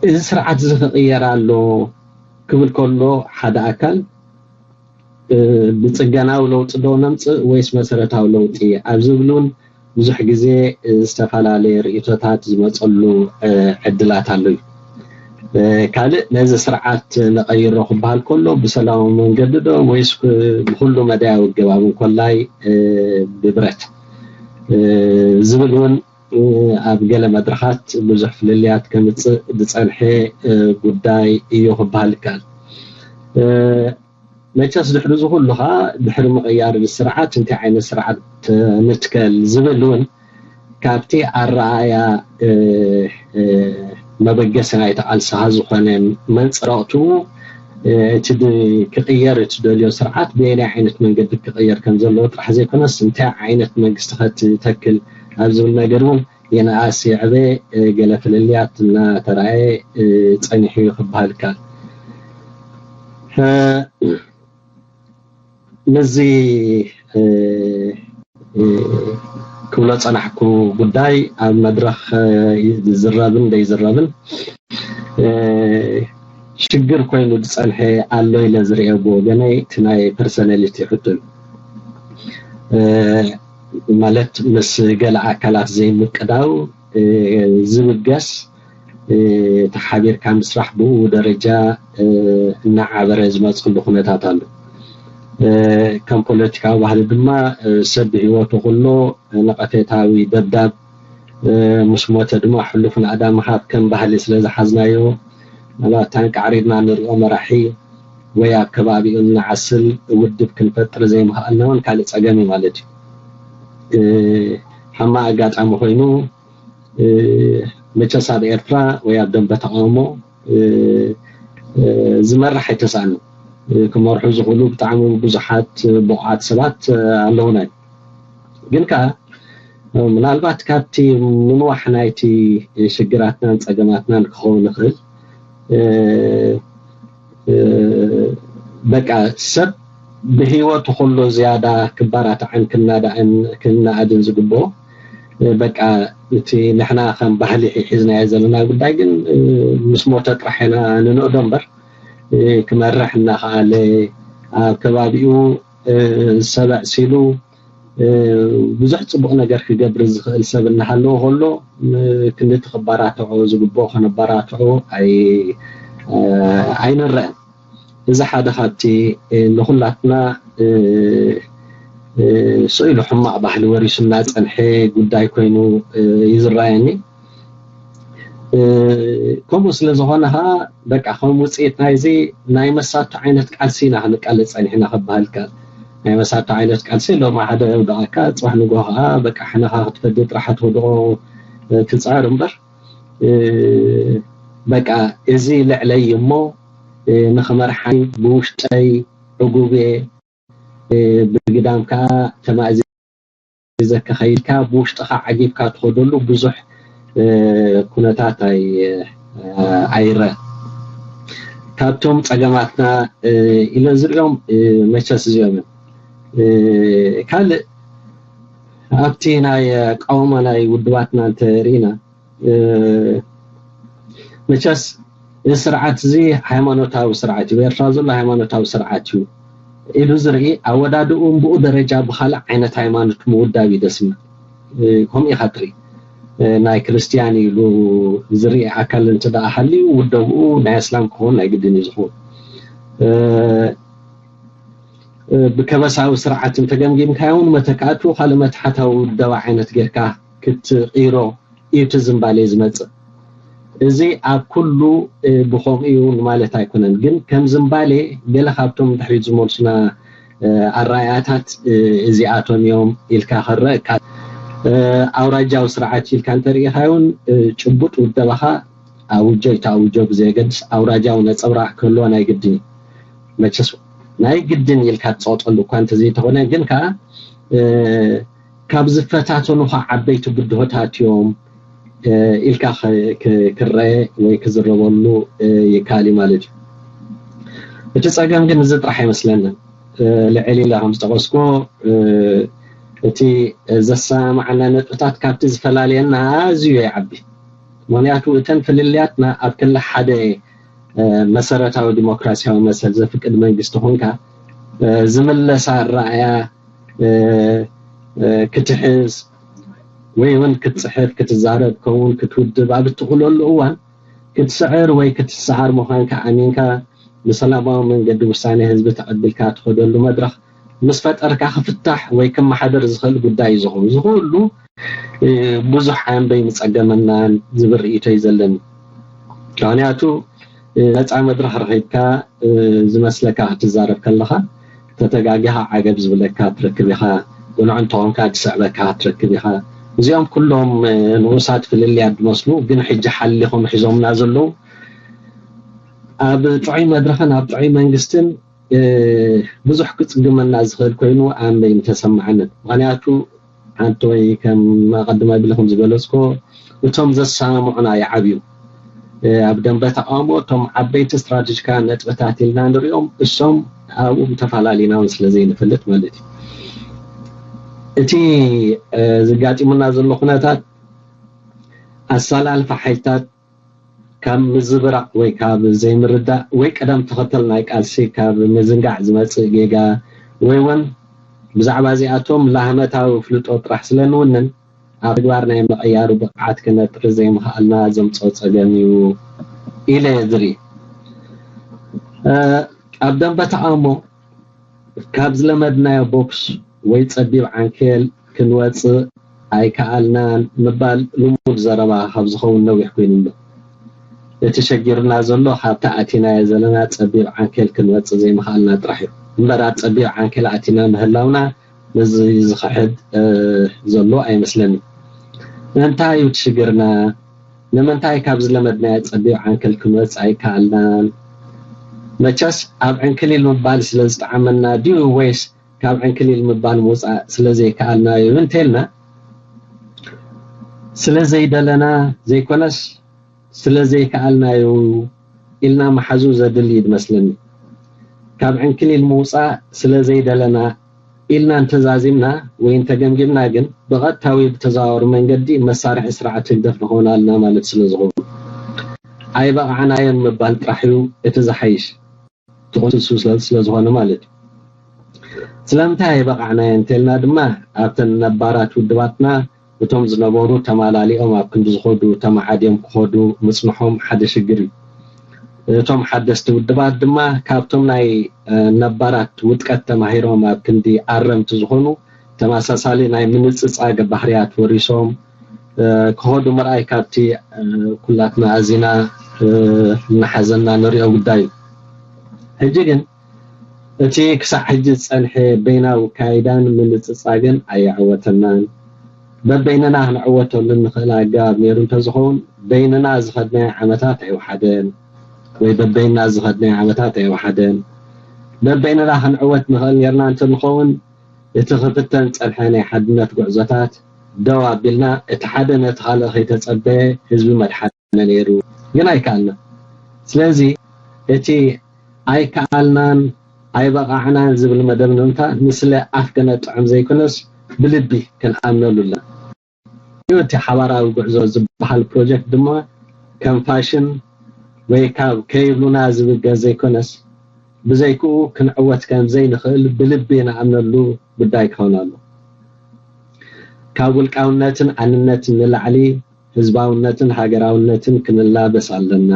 እዚ ስርዓት እዚ ክቕየር ኣሎ ክብል ከሎ ሓደ ኣካል ብፅገናዊ ለውጢ ዶ ነምፅእ ወይስ መሰረታዊ ለውጢ ኣብ ዝብሉን ብዙሕ ግዜ ዝተፈላለየ ርእቶታት ዝመፀሉ ዕድላት ኣሎ እዩ። ካልእ ነዚ ስርዓት ንቐይሮ ክበሃል ከሎ ብሰላማዊ መንገዲ ዶ ወይስ ብኩሉ መዳያዊ ኣገባብ እንኮላይ ብብረት ዝብል እውን ኣብ ገለ መድረኻት ብዙሕ ፍልልያት ከምፅእ ዝፀንሐ ጉዳይ እዩ ክበሃል ይከኣል። መቸስ ድሕሪ እዚ ኩሉ ከዓ ድሕሪ ምቕያር ስርዓት እንታይ ዓይነት ስርዓት ንትከል ዝብል እውን ካብቲ ኣረኣእያ መበገሲ ናይቲ ቃልስኻ ዝኾነ መንፅረቕቱ እቲ ክቕየር እትደልዮ ስርዓት ብየናይ ዓይነት መንገዲ ክቕየር ከም ዘለዎ ጥራሕ ዘይኮነስ እንታይ ዓይነት መንግስቲ ከትተክል ኣብ ዝብል ነገር እውን የነኣስ የዕበ ገለ ፍልልያት እናተረኣየ ፀኒሑ እዩ ክበሃል ይከኣል። ነዚ ክብሎ ፀናሕኩ ጉዳይ ኣብ መድረኽ ዝዝረብን ዘይዝረብን ሽግር ኮይኑ ዝፀንሐ ኣሎ ኢለ ዝሪኦ ብወገነይ እቲ ናይ ፐርሰናሊቲ ሕቶ እዩ። ማለት ምስ ገለ ኣካላት ዘይምቅዳው ዝብገስ ተሓቢርካ ምስራሕ ብኡ ደረጃ እናዓበረ ዝመፅሉ ኩነታት ኣሎ። ከም ፖለቲካዊ ባህሊ ድማ ሰብ ብህይወቱ ኩሎ ነቐፌታዊ ደብዳብ ምስ ሞተ ድማ ሕሉፍ ናእዳ ምሃብ ከም ባህሊ ስለ ዝሓዝናዮ ምናልባት ታንቃዕሪርና ንሪኦ መራሒ ወይ ኣብ ከባቢኡ እንዓስል ውድብ ክንፈጥር ዘይምኽኣልና እውን ካልእ ፀገም እዩ ማለት እዩ። ሓማ ኣጋጣሚ ኮይኑ መቸስ ኣብ ኤርትራ ወይ ኣብ ደንበ ተቃውሞ ዝመራሕ ኣይተሳእኑ ክመርሑ ዝኽእሉ ብጣዕሚ ብዙሓት ብቑዓት ሰባት ኣለውና። ግን ከኣ ምናልባት ካብቲ ምንዋሕ ናይቲ ሽግራትናን ፀገማትናን ክኸውን ይኽእል በቃ ሰብ ብህይወቱ ከሎ ዝያዳ ክባራታዕን ክናዳእን ክናኣድን ዝግብኦ በቃ እቲ ንሕና ከም ባህሊ ሒዝናዮ ዘለና ጉዳይ ግን ምስ ሞተ ጥራሕ ኢና ንንእዶ እምበር ክመርሕ እናኸኣለ ኣብ ከባቢኡ ሰብ ኣዕሲሉ ብዙሕ ፅቡቕ ነገር ክገብር ዝኽእል ሰብ እናሃለዎ ከሎ ክንድቲ ክባራትዖ ዝግብኦ ከነባራትዖ ኣይንረአን። እዚ ሓደ ካብቲ ንኹላትና ስኢሉ ሕማቕ ባህሊ ወሪሱና ጸንሐ ጉዳይ ኮይኑ እዩ ዝረኣየኒ። ከምኡ ስለ ዝኾነ ኸዓ በቃ ከም ውፅኢት ናይዚ ናይ መሳቶ ዓይነት ቃልሲ ኢና ክንቃለስ ጸኒሕና ክበሃል ይከኣል። ናይ መሳቶ ዓይነት ቃልሲ ሎሚ ሓደ የውድቐካ፣ ጽባሕ ንግሆ ኸዓ በቃ ሕነኻ ክትፈዲ ጥራሕ ትወድቖ ትፅዕር እምበር በቃ እዚ ልዕለይ እሞ ንኽመርሓኒ ብውሽጠይ ዕጉብ እየ። ብግዳም ከዓ ተማእዚዘካ ከይድካ ብውሽጥኻ ዓጊብካ ትኸደሉ ብዙሕ ኩነታት ኣይረ ካብቶም ፀገማትና ኢለ ዝሪኦም መቸስ እዚኦም ካልእ ኣብቲ ናይ ኣቃውማ ናይ ውድባትና እንተ ርኢና መቸስ እዚ ስርዓት እዚ ሃይማኖታዊ ስርዓት እዩ ኤርትራ ዘሎ ሃይማኖታዊ ስርዓት እዩ ኢሉ ዝርኢ ኣወዳድኡ ብኡ ደረጃ ብካልእ ዓይነት ሃይማኖት ምውዳብ እዩ ደስና ከምኡ ኢካ ትርኢ ናይ ክርስትያን ኢሉ ዝርኢ ኣካል እንተ ደኣ ሃልዩ ውደብኡ ናይ ኣስላም ክኸውን ናይ ግድን እዩ ዝኸውን ብከበሳዊ ስርዓት እንተገምጊምካዮ እውን መተካእቱ ካልእ መትሓታዊ ውደባ ዓይነት ጌርካ ክትቂሮ እዩ እቲ ዝምባሌ ዝመፅእ። እዚ ኣብ ኩሉ ብኸምኡ እዩ ማለት ኣይኮነን፣ ግን ከም ዝምባሌ ገለ ካብቶም ድሕሪት ዝመልሱና ኣረኣእያታት እዚኣቶም እዮም ኢልካ ክረእካ ኣውራጃዊ ስርዓት ኢልካ እንተርኢኻዮን ጭቡጥ ውደባኻ ኣውጆ ይተኣውጆ ብዘየገድስ ኣውራጃዊ ነፀብራቕ ክህልዎ ናይ ግድን እዩ። መቸስ ናይ ግድን ኢልካ ትፀቕጠሉ እኳ እንተዘይተኾነ ግን ከዓ ካብ ዝፈታተኑኻ ዓበይቲ ብድሆታት እዮም ኢልካ ክረአ ወይ ክዝረበሉ ይከኣል እዩ ማለት እዩ። እቲ ፀገም ግን እዚ ጥራሕ ኣይመስለንን። ልዕል ኢለ ከም ዝጠቐስኩ እቲ ዘሰማማዓና ነጥብታት ካብቲ ዝፈላልየና ኣዝዩ ይዓቢ። ምክንያቱ እተን ፍልልያትና ኣብ ክሊ ሓደ መሰረታዊ ዲሞክራሲያዊ መሰል ዘፍቅድ መንግስቲ ኮንካ ዝምለሳ ኣረኣያ ክትሕዝ ወይ እውን ክትፅሕፍ ክትዛረብ ከውን ክትውድብ ኣብ እትኽእለሉ እዋን ክትስዕር ወይ ክትሰዓር ምዃንካ ኣሚንካ ብሰላማዊ መንገዲ ውሳኔ ህዝቢ ተቐቢልካ ትኸደሉ መድረኽ ምስ ፈጠርካ ክፍታሕ ወይ ክመሓደር ዝኽእል ጉዳይ እዩ ዝኸውን። ዝኽእሉ ብዙሕ ኣንበይ ምጸገመናን ዝብል ርእይቶ እዩ ዘለኒ። ምክንያቱ ነፃ መድረኽ ረኺብካ ዝመስለካ ክትዛረብ ከለኻ ተተጋጊኻ ዓገብ ዝብለካ ትረክብ ኢኻ። ጉንዖ እንተኾንካ ዝስዕበካ ትረክብ ኢኻ። እዚኦም ኩሎም ንኡሳት ፍልልያት ዝመስሉ ግን ሕጂ ሓሊኾም ሒዞምና ዘለዉ ኣብ ጥዑይ መድረኽን ኣብ ጥዑይ መንግስትን ብዙሕ ክፅግመና ዝኽእል ኮይኑ ኣነ ይምተሰማዓንን። ምክንያቱ ሓንቲ ወይ ከም ኣቐድማ ቢለ ከም ዝገለፅኮ እቶም ዘሰማምዑና ይዓብዩ። ኣብ ደንበ ተቃውሞ እቶም ዓበይቲ ስትራቴጂካ ነጥብታት ኢልና ንሪኦም እሶም ኣብኡ ተፈላለና እውን ስለ ዘይንፈልጥ ማለት እዩ። እቲ ዝጋጢሙና ዘሎ ኩነታት ኣሰላልፋ ሓይልታት ካብ ምዝብራቕ ወይ ካብ ዘይምርዳእ ወይ ቅደም ተኸተል ናይ ቃልሲ ካብ ምዝንጋዕ ዝመጽእ ጌጋ ወይ እውን ብዛዕባ እዚኣቶም ላህመታዊ ፍልጦ ጥራሕ ስለ ንውንን ኣብ ተግባር ናይ ምቕያሩ ብቕዓት ክነጥሪ ዘይምኽኣልና ዘምፅኦ ፀገም እዩ ኢለ እየ ዝርኢ። ኣብ ደንበ ተቓውሞ ካብ ዝለመድናዮ ቦክስ ወይ ጸቢብ ዓንኬል ክንወጽእ ኣይከኣልናን ምባል ልሙድ ዘረባ ካብ ዝኸውን ነዊሕ ኮይኑ ኣሎ። እቲ ሸጊሩና ዘሎ ካብቲ ኣቲናዮ ዘለና ጸቢብ ዓንኬል ክንወጽእ ዘይምኽኣልና ጥራሕ እዩ። እምበር ኣብ ጸቢብ ዓንኬል ኣቲና ምህላውና ነዚ ዝኽሕድ ዘሎ ኣይመስለንን። እንታይ እዩ እቲ ሽግርና? ንምንታይ ካብ ዝለመድናዮ ጸቢብ ዓንኬል ክንወጽእ ኣይከኣልናን? መቸስ ኣብ ዕንክሊል ምባል ስለ ዝጠዓመና ድዩ ወይስ ካብ ዕንክሊል ምባል ምውጻእ ስለ ዘይከኣልና እዩ እንተልና ስለ ዘይደለና ዘይኮነስ ስለ ዘይከኣልና እዩ ኢልና ምሓዙ ዘድሊ እዩ ዝመስለኒ። ካብ ዕንክሊል ምውጻእ ስለ ዘይደለና ኢልና እንተዛዚምና ወይ እንተገምጊምና ግን ብቐጥታ ወይ ብተዘዋወሪ መንገዲ መሳርሒ ስርዓት ህግደፍ ንኾን ኣለና ማለት ስለ ዝኾኑ ኣይበቓዕናዮን ምባል ጥራሕ እዩ እቲ ዝሓይሽ። ትቕስሱ ስለ ዝኾነ ማለት እዩ። ስለምንታይ ኣይበቓዕናዮ እንተልና ድማ ኣብተን ነባራት ውድባትና እቶም ዝነበሩ ተማላሊኦም ኣብ ክንዲ ዝኸዱ ተማዓድዮም ክኸዱ ምጽንሖም ሓደ ሽግር እዩ። እቶም ሓደስቲ ውድባት ድማ ካብቶም ናይ ነባራት ውድቀት ተማሂሮም ኣብ ክንዲ ኣረምቲ ዝኾኑ ተመሳሳሊ ናይ ምንጽጻግ ባህርያት ወሪሶም ክኸዱ ምርኣይ ካብቲ ኩላትና ኣዚና እናሓዘና ንሪኦ ጉዳይ እዩ። ሕጂ ግን እቲ ክሳዕ ሕጂ ዝጸንሐ በይናዊ ካይዳን ምንጽጻግን ኣየዕወተናን። በበይንና ክንዕወተሉ እንኽእል ኣገባብ ነይሩ እንተዝኸውን በይንና ዝኸድናዮ ዓመታት ኣይወሓደን፣ ወይ በበይንና ዝኸድናዮ ዓመታት ኣይወሓደን። በበይንና ክንዕወት ንኽእል ነርና እንተንኸውን እቲ ክፍተን ጸንሐ ናይ ሓድነት ጉዕዞታት ደው ኣቢልና እቲ ሓደ ነቲ ካልእ ከይተጸበየ ህዝቢ መድሓነ ነይሩ፣ ግን ኣይከኣልና። ስለዚ እቲ ኣይከኣልናን ኣይበቓዕናን ዝብል መደምደምታ ንስለ ኣፍ ከነጥዕም ዘይኮነስ ብልቢ ክንኣምነሉ ኣለና። እቲ ሓባራዊ ጉዕዞ ዝበሃል ፕሮጀክት ድማ ከም ፋሽን ወይ ካብ ከይብሉና ዝብገስ ዘይኮነስ ብዘይክኡ ክንዕወት ከም ዘይንኽእል ብልቢ ንኣምነሉ ጉዳይ ክኸውን ኣሎ። ካብ ውልቃውነትን ኣንነትን ንላዕሊ ህዝባውነትን ሃገራውነትን ክንላበስ ኣለና።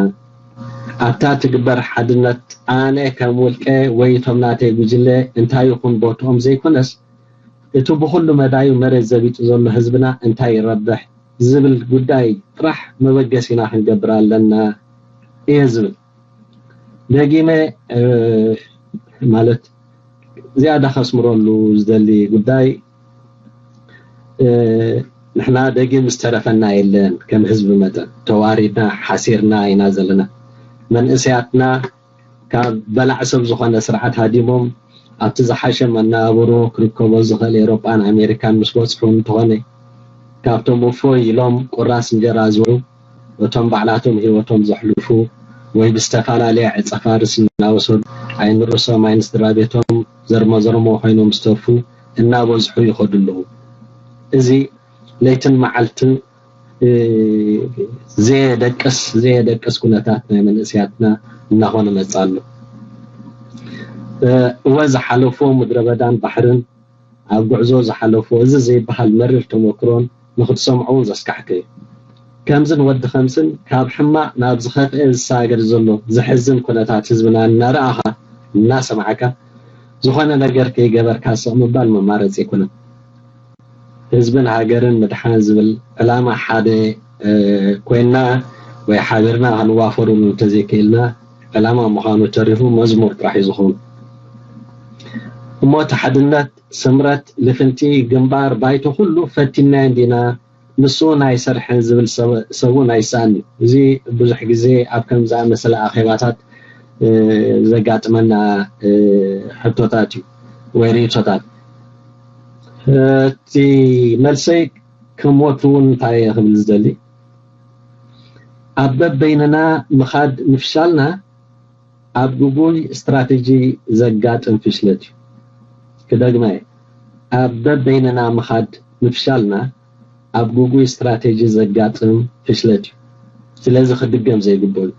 ኣብታ ትግበር ሓድነት ኣነ ከም ውልቀ ወይ እቶም ናተይ ጉጅለ እንታይ ይኹን ቦትኦም ዘይኮነስ እቲ ብኹሉ መዳዩ መሬት ዘቢጡ ዘሎ ህዝብና እንታይ ይረብሕ ዝብል ጉዳይ ጥራሕ መበገሲና ክንገብር ኣለና እየ ዝብል። ደጊመ ማለት ዝያዳ ከስምረሉ ዝደሊ ጉዳይ ንሕና ደጊም ዝተረፈና የለን። ከም ህዝቢ መጠን ተዋሪድና ሓሲርና ኢና ዘለና። መንእሰያትና ካብ በላዕ ሰብ ዝኾነ ስርዓት ሃዲሞም ኣብቲ ዝሓሸ መነባብሮ ክርከቦ ዝኽእል ኤሮጳን ኣሜሪካን ምስ በጽሑ እንተኾነ ካብቶም እፎይ ኢሎም ቁራስ እንጀራ ዝበሉ እቶም ባዕላቶም ህይወቶም ዘሕልፉ ወይ ብዝተፈላለየ ዕጸ ፋርስ እናወሰዱ ኣይንርእሶም ኣይንስድራ ቤቶም ዘርሞ ዘርሞ ኮይኖም ዝተርፉ እናበዝሑ ይኸዱ ኣለዉ። እዚ ለይትን መዓልትን ዘየደቅስ ዘየደቅስ ኩነታት ናይ መንእሰያትና እናኾነ መጽእ ኣሎ። እወ ዝሓለፎ ምድረ በዳን ባሕርን ኣብ ጉዕዞ ዝሓለፎ እዚ ዘይበሃል መሪር ተመክሮን ንክትሰምዖ እውን ዘስካሕክ እዩ። ከምዝን ወዲ ከምስን ካብ ሕማቕ ናብ ዝኸፍኤ ዝሰጋገር ዘሎ ዘሕዝን ኩነታት ህዝብና እናረኣኻ እናሰማዕካ ዝኾነ ነገር ከይገበርካ ስቕ ምባል መማረፂ ኣይኮነን። ህዝብን ሃገርን ምድሓን ዝብል ዕላማ ሓደ ኮይንና ወይ ሓቢርና ክንዋፈሩሉ እንተዘይክኢልና ዕላማ ምዃኑ ተሪፉ መዝሙር ጥራሕ እዩ ዝኸውን። እሞ እቲ ሓድነት፣ ስምረት፣ ልፍንቲ፣ ግንባር፣ ባይቶ ኩሉ ፈቲንናዮ እንዲና ንሱ እውን ኣይሰርሐን ዝብል ሰብ እውን ኣይሰኣን እዩ። እዚ ብዙሕ ግዜ ኣብ ከም ዝኣመሰለ ኣኼባታት ዘጋጥመና ሕቶታት እዩ ወይ ርእቶታት። እቲ መልሰይ ከም ወትሩ እውን እንታይ እየ ክብል ዝደሊ፣ ኣብ በበይንና ምኻድ ምፍሻልና ኣብ ግጉይ ስትራተጂ ዘጋጥም ፍሽለት እዩ። ክደግማ እየ፣ ኣብ በበይንና ምኻድ ምፍሻልና ኣብ ግጉይ ስትራተጂ ዘጋጥም ፍሽለት እዩ። ስለዚ ክድገም ዘይግብኦ እዩ።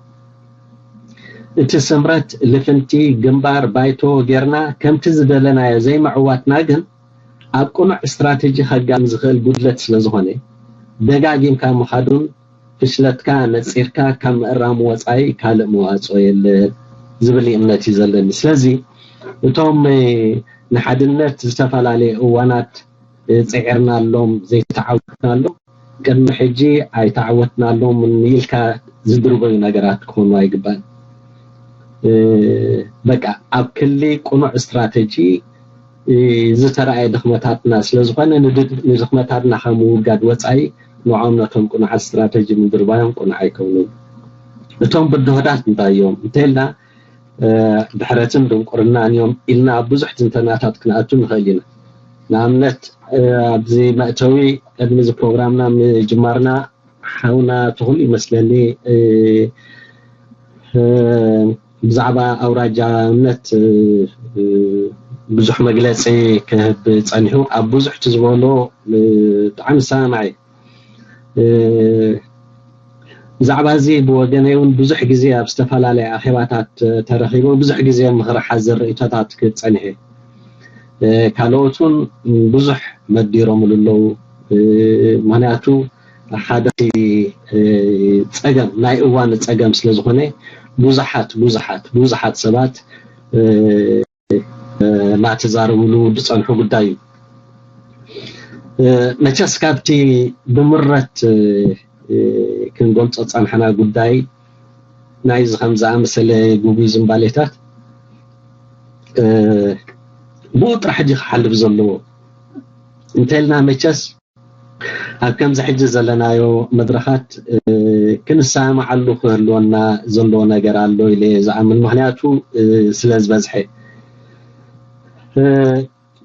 እቲ ስምረት፣ ልፍንቲ፣ ግንባር፣ ባይቶ ጌርና ከምቲ ዝደለናዮ ዘይምዕዋትና ግን ኣብ ቅኑዕ ስትራተጂ ከጋጥም ዝኽእል ጉድለት ስለዝኾነ ደጋጊምካ ምኻዱን ፍሽለትካ ነፂርካ ካብ ምእራም ወፃኢ ካልእ መዋፅኦ የለን ዝብል እምነት እዩ ዘለኒ። ስለዚ እቶም ንሓድነት ዝተፈላለየ እዋናት ፅዒርናሎም ዘይተዓወትናሎም ቅድሚ ሕጂ ኣይተዓወትናሎም ኢልካ ዝድርበዩ ነገራት ክኾኑ ኣይግባእን። በቃ ኣብ ክሊ ቅኑዕ ስትራተጂ ዝተረኣየ ድኽመታትና ስለዝኾነ ንድኽመታትና ካብ ምውጋድ ወፃኢ ንዖም ነቶም ቅኑዓት ስትራተጂ ምድርባዮም ቅኑዕ ኣይከውንን። እቶም ብድሆታት እንታይ እዮም እንተልና ድሕረትን ድንቁርናን እዮም ኢልና ኣብ ብዙሕ ትንተናታት ክንኣቱ ንኽእል ኢና። ንኣብነት ኣብዚ መእተዊ ቅድሚ እዚ ፕሮግራምና ምጅማርና ሓውና ትኹል ይመስለኒ ብዛዕባ ኣውራጃነት ብዙሕ መግለፂ ክህብ ፀኒሑ ኣብ ብዙሕ እቲ ዝበሎ ብጣዕሚ ሰማማዕ ብዛዕባ እዚ ብወገነይ እውን ብዙሕ ግዜ ኣብ ዝተፈላለየ ኣኼባታት ተረኺቡ ብዙሕ ግዜ ምኽሪ ሓዘር ርእቶታት ክፀንሐ ካልኦት እውን ብዙሕ መዲሮምሉ ኣለዉ። ምክንያቱ ሓደ ፀገም ናይ እዋን ፀገም ስለዝኾነ ብዙሓት ብዙሓት ብዙሓት ሰባት እናተዛረብሉ ዝፀንሑ ጉዳይ እዩ። መቸስ ካብቲ ብምረት ክንገልጾ ጸንሐና ጉዳይ ናይዚ ከም ዝኣመሰለ ጉጉይ ዝንባሌታት ብኡ ጥራሕ ድዩ ክሓልፍ ዘለዎ እንተልና መቸስ ኣብ ከምዚ ሕጂ ዘለናዮ መድረኻት ክንሰማማዓሉ ክህልወና ዘለዎ ነገር ኣሎ ኢለ ዝኣምን። ምክንያቱ ስለ ዝበዝሐ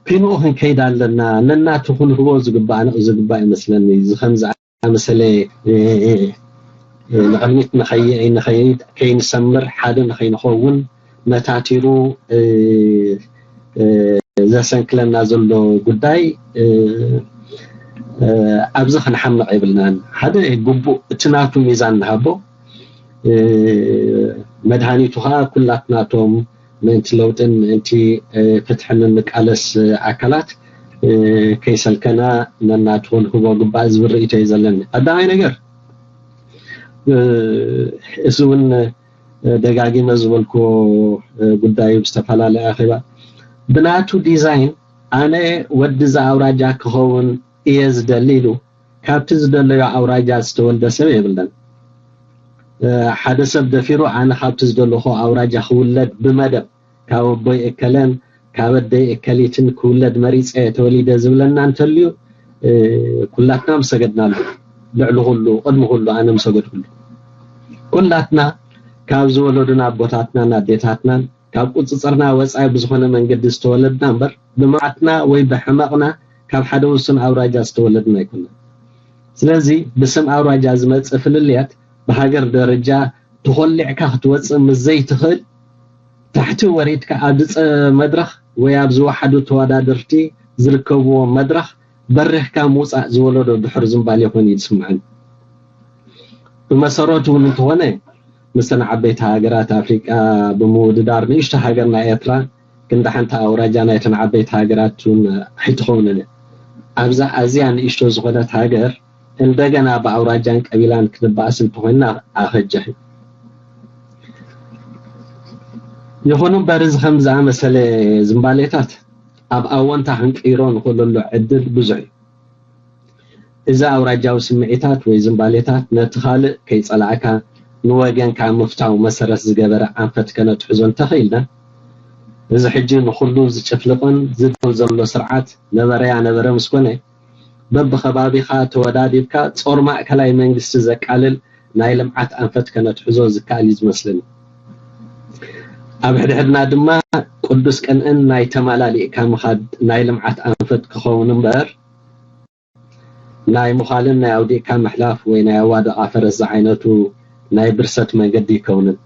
ኪንኡ ክንከይድ ኣለና። ነናቱ ክንህቦ ዝግባእ ይመስለኒ። እዚ ከም ዝኣመሰለ ንቕድሚት ንኸይድ ከይንሰምር ሓደ ንኸይንኸውን መታቲሩ ዘሰንክለና ዘሎ ጉዳይ ኣብዚ ክንሓምቕ የብልናን። ሓደ ግቡእ እቲ ናቱ ሚዛን ንሃቦ። መድሃኒቱ ከዓ ኩላትናቶም ምእንቲ ለውጥን ምእንቲ ፍትሕን እንቃለስ ኣካላት ከይሰልከና ነናቱ ክንህቦ ግባእ ዝብል ርእይቶ እዩ ዘለኒ። ቀዳማይ ነገር እዚ እውን ደጋጊመ ዝበልክዎ ጉዳይ ብዝተፈላለየ ኣኼባ ብናቱ ዲዛይን ኣነ ወዲ እዛ ኣውራጃ ክኸውን እየ ዝደሊ ኢሉ ካብቲ ዝደለዮ ኣውራጃ ዝተወልደ ሰብ የብለን። ሓደ ሰብ ደፊሩ ኣነ ካብቲ ዝደለኹ ኣውራጃ ክውለድ ብመደብ ካብ ኣቦይ እከለን ካብ ኣደይ እከሊትን ክውለድ መሪፀ ተወሊደ ዝብለና እንተልዩ ኩላትና ምሰገድናሉ። ልዕሊ ኩሉ ቅድሚ ኩሉ ኣነ ምሰገድኩሉ። ኩላትና ካብ ዝወለዱና ኣቦታትናን ኣዴታትናን ካብ ቁፅፅርና ወፃኢ ብዝኾነ መንገዲ ዝተወለድና እምበር ብመዓትና ወይ ብሕመቕና ካብ ሓደ ውሱን ኣውራጃ ዝተወለድና ኣይኮነን። ስለዚ ብስም ኣውራጃ ዝመፅእ ፍልልያት ብሃገር ደረጃ ተኾሊዕካ ክትወፅእ ምስ ዘይትኽእል ታሕቲ ወሪድካ ኣብ ዝፀ መድረኽ ወይ ኣብ ዝወሓዱ ተወዳደርቲ ዝርከብዎ መድረኽ በሪኽካ ምውፃእ ዝወለዶ ድሑር ዝንባሌ ኮይኑ እዩ ዝስምዐኒ። ብመሰረቱ እውን እንተኾነ ምስተን ዓበይቲ ሃገራት ኣፍሪቃ ብምውድዳር ንእሽቶ ሃገርና ኤርትራ ክንዲ ሓንቲ ኣውራጃ ናይተን ዓበይቲ ሃገራት እውን ኣይትኸውንን እያ። ኣብዛ ኣዝያ ንእሽቶ ዝኾነት ሃገር እንደገና ብኣውራጃን ቀቢላን ክንበኣስ እንተኾይንና ኣኸጀሕ እዩ። ይኹን እምበር እዚ ከም ዝኣመሰለ ዝንባሌታት ኣብ ኣወንታ ክንቅይሮ ንኽእለሉ ዕድል ብዙሕ እዩ። እዚ ኣውራጃዊ ስምዒታት ወይ ዝንባሌታት ነቲ ካልእ ከይጸላእካ ንወገንካ ምፍታው መሰረት ዝገበረ ኣንፈት ከነትሕዞ እንተኽኢልና እዚ ሕጂ ንኹሉ ዝጭፍልቕን ዝድል ዘሎ ስርዓት ነበረያ ነበረ ምስ ኮነ በብኸባቢኻ ተወዳዲብካ ጾር ማእከላይ መንግስቲ ዘቃልል ናይ ልምዓት ኣንፈት ከነትሕዞ ዝከኣል እዩ ዝመስለኒ። ኣብ ሕድሕድና ድማ ቅዱስ ቅንእን ናይ ተማላሊእካ ምኻድ ናይ ልምዓት ኣንፈት ክኸውን እምበር ናይ ምዃልን ናይ ኣውዲቕካ ምሕላፍ ወይ ናይ ኣዋድቓ ፈረስ ዝዓይነቱ ናይ ብርሰት መንገዲ ይከውንን።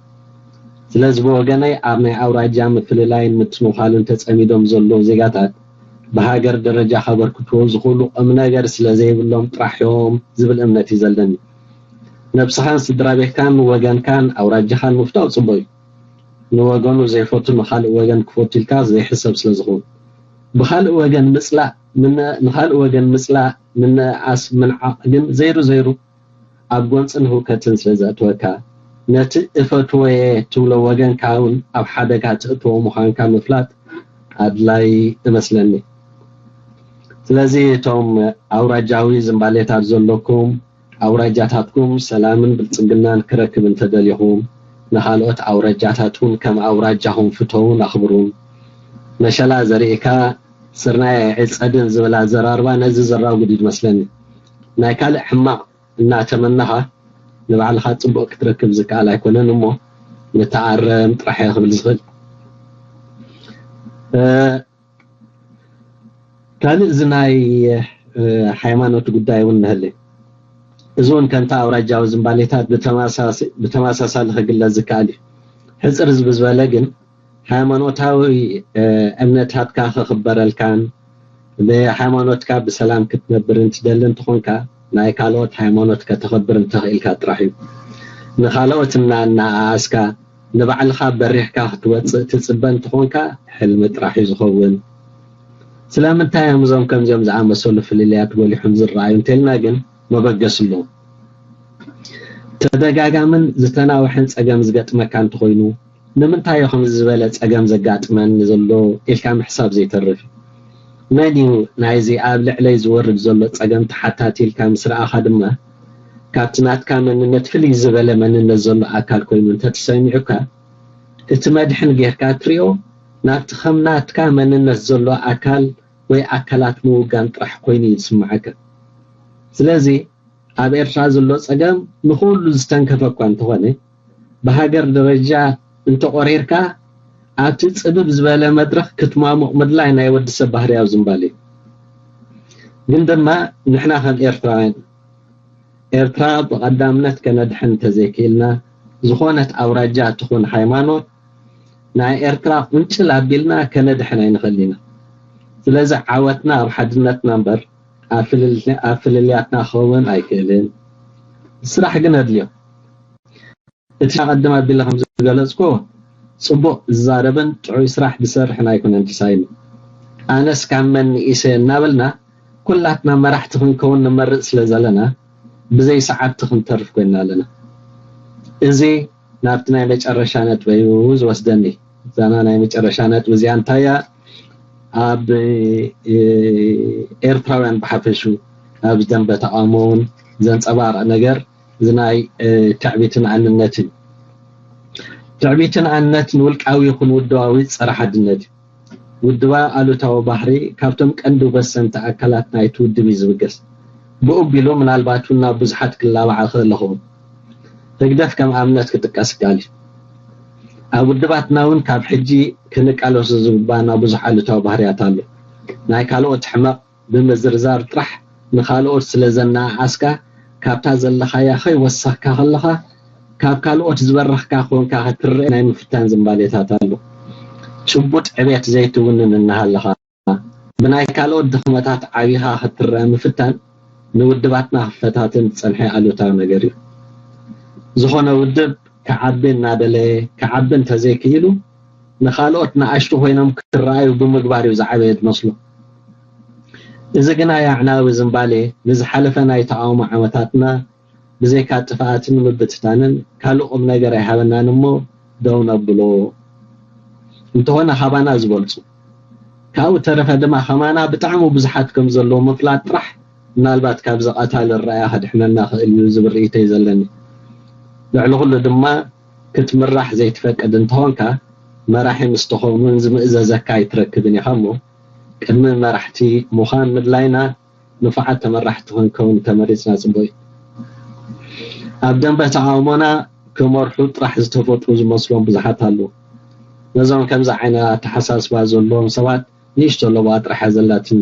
ስለዚ ብወገነይ ኣብ ናይ ኣውራጃ ምፍልላይን ምትንዃልን ተጸሚዶም ዘለዉ ዜጋታት ብሃገር ደረጃ ከበርክትዎ ዝኽእሉ ቁም ነገር ስለ ዘይብሎም ጥራሕ እዮም ዝብል እምነት እዩ ዘለኒ። ነብስኻን ስድራ ቤትካን ወገንካን ኣውራጃኻን ምፍታው ጽቡቕ እዩ። ንወገኑ ዘይፈቱ ንኻልእ ወገን ክፈቱ ኢልካ ዘይሕሰብ ስለ ዝኸውን ብኻልእ ወገን ምጽላእ ንኻልእ ወገን ምጽላእ ምንእኣስ ምንዓቕ ግን ዘይሩ ዘይሩ ኣብ ጎንጽን ህውከትን ስለ ዘእትወካ ነቲ እፈትወየ ትብሎ ወገንካ እውን ኣብ ሓደጋ ትእትዎ ምዃንካ ምፍላጥ ኣድላይ እመስለኒ። ስለዚ እቶም ኣውራጃዊ ዝንባሌታት ዘለኩም ኣውራጃታትኩም ሰላምን ብልጽግናን ክረክብ እንተደሊኹም ንኻልኦት ኣውራጃታት እውን ከም ኣውራጃኹም ፍተውን ኣኽብሩን። መሸላ ዘሪእካ ስርናይ ኣይዕጸድን ዝብል ኣዘራርባ ነዚ ዘራጉድ እዩ ዝመስለኒ። ናይ ካልእ ሕማቕ እናተመናኻ ንባዕልኻ ጽቡቕ ክትረክብ ዝከኣል ኣይኮነን እሞ ንተኣረም ጥራሕ እየ ክብል ዝኽእል። ካልእ እዚ ናይ ሃይማኖት ጉዳይ እውን ንህሊ እዚ እውን ከምቲ ኣውራጃዊ ዝንባሌታት ብተመሳሳሊ ክግለጽ ዝከኣል እዩ። ሕፅር ዝብዝበለ ግን ሃይማኖታዊ እምነታትካ ክኽበረልካን ብሃይማኖትካ ብሰላም ክትነብር እንትደሊ እንትኾንካ ናይ ካልኦት ሃይማኖት ከተኽብር እንተኽኢልካ ጥራሕ እዩ። ንኻልኦት እና እናኣኣስካ ንባዕልኻ በሪሕካ ክትወፅእ ትፅበ እንትኾንካ ሕልሚ ጥራሕ እዩ ዝኸውን። ስለምንታይ እዮም እዞም ከምዚኦም ዝኣመሰሉ ፍልልያት ጎሊሖም ዝረኣዩ እንተልና ግን መበገሲ ኣለዎም። ተደጋጋምን ዝተናውሐን ፀገም ዝገጥመካ እንተኾይኑ ንምንታይ እዩ ከምዚ ዝበለ ፀገም ዘጋጥመኒ ዘሎ ኢልካ ምሕሳብ ዘይተርፍ እዩ። መን እዩ ናይዚ ኣብ ልዕለይ ዝወርድ ዘሎ ጸገም ተሓታቲ ኢልካ ምስ ረኣኻ ድማ፣ ካብቲ ናትካ መንነት ፍልይ ዝበለ መንነት ዘሎ ኣካል ኮይኑ እንተተሰሚዑካ፣ እቲ መድሕን ጌርካ ትሪኦ ናብቲ ከም ናትካ መንነት ዘሎ ኣካል ወይ ኣካላት ምውጋን ጥራሕ ኮይኑ እዩ ዝስምዓካ። ስለዚ ኣብ ኤርትራ ዘሎ ጸገም ንኹሉ ዝተንከፈ እኳ እንተኾነ፣ ብሃገር ደረጃ እንተቖሪርካ ኣብቲ ጽብብ ዝበለ መድረኽ ክትማሙቕ ምድላይ ናይ ወዲ ሰብ ባህርያዊ ዝንባል እዩ። ግን ድማ ንሕና ከም ኤርትራውያን ኤርትራ ብቐዳምነት ከነድሕን እንተዘይክኢልና፣ ዝኾነት ኣውራጃ ትኹን ሃይማኖት ናይ ኤርትራ ቁንጭል ኣቢልና ከነድሕን ኣይንኽእል ኢና። ስለዚ ዓወትና ኣብ ሓድነትና እምበር ኣብ ፍልል- ኣብ ፍልልያትና ክኸውን ኣይክእልን። ስራሕ ግን ኣድልዮ። እቲ ኣቐድም ኣቢለ ከም ዝገለጽኩ፣ ጽቡቕ ዝዛረብን ጥዑይ ስራሕ ዝሰርሕን ኣይኮነን ተሳኢኑ። ኣነስ ካብ መን ንኢሰ እናበልና ኩላትና መራሕቲ ክንከውን ንመርጽ ስለ ዘለና፣ ብዘይ ሰዓብቲ ክንተርፍ ኮይና ኣለና። እዚ ናብቲ ናይ መጨረሻ ነጥበይ እዩ ዝወስደኒ። እዛና ናይ መጨረሻ ነጥቢ እዚኣ እንታይ እያ? ኣብ ኤርትራውያን ብሓፈሹ ኣብ ደንበ ተቃውሞ እውን ዘንጸባርቕ ነገር እዚ ናይ ትዕቢትን ኣንነትን። ትዕቢትን ኣንነት ንውልቃዊ ይኹን ውድባዊ ጸረ ሓድነት እዩ። ውድባ ኣሉታዊ ባህሪ ካብቶም ቀንዲ ወሰንቲ ኣካላት ናይቲ ውድብ እዩ ዝብገስ። ብኡ ቢሉ ምናልባት እውን ናብ ብዙሓት ክላባዕ ክእል ኣለኹም። ህግደፍ ከም ኣብነት ክጥቀስ ይከኣል እዩ። ኣብ ውድባትና እውን ካብ ሕጂ ክንቃለሶ ዝግባና ብዙሕ ኣሉታዊ ባህርያት ኣሎ። ናይ ካልኦት ሕመቕ ብምዝርዛር ጥራሕ ንኻልኦት ስለ ዘነኣኣስካ፣ ካብታ ዘለኻያ ከይወሰኽካ ከለኻ፣ ካብ ካልኦት ዝበረኽካ ኮንካ ክትረአ ናይ ምፍታን ዝንባሌታት ኣሎ። ጭቡጥ ዕቤት ዘይትውንን እናሃለኻ፣ ብናይ ካልኦት ድኽመታት ዓቢኻ ክትረአ ምፍታን ንውድባትና ክፈታትን ዝጸንሐ ኣሉታዊ ነገር እዩ። ዝኾነ ውድብ ክዓቢ እናደለየ ክዓቢ እንተዘይክኢሉ ንኻልኦት ንኣሽቱ ኮይኖም ክረኣዩ ብምግባር እዩ ዝዓበየ ዝመስሎ። እዚ ግና የዕናዊ ዝንባሌ ንዝሓለፈ ናይ ተቓውሞ ዓመታትና ብዘይካ ጥፍኣትን ምብትታንን ካልእ ቁም ነገር ኣይሃበናን እሞ ደው ነብሎ። እንተኾነ ካባና ዝበልጹ ካብኡ ተረፈ ድማ ከማና ብጣዕሚ ብዙሓት ከም ዘለዉ ምፍላጥ ጥራሕ ምናልባት ካብዚ ቀታሊ ራእያ ከድሕነና ክእል እዩ ዝብል ርእይቶ እዩ ዘለኒ። ልዕሊ ኩሉ ድማ ክትምራሕ ዘይትፈቅድ እንተኾንካ መራሒ ምስ ተኾኑን ዝምእዘዘካ ኣይትረክብን ኢኻ እሞ ቅድሚ መራሕቲ ምዃን ምድላይና ንፉዓት ተመራሕቲ ክንከውን ተመሪጽና ጽቡቅ እዩ። ኣብ ደንበ ተቃውሞና ክመርሑ ጥራሕ ዝተፈጥሩ ዝመስሎም ብዙሓት ኣለዉ። ነዞም ከምዚ ዓይነት ኣተሓሳስባ ዘለዎም ሰባት ንእሽቶ ለበዋ ጥራሕ እያ ዘላትኒ።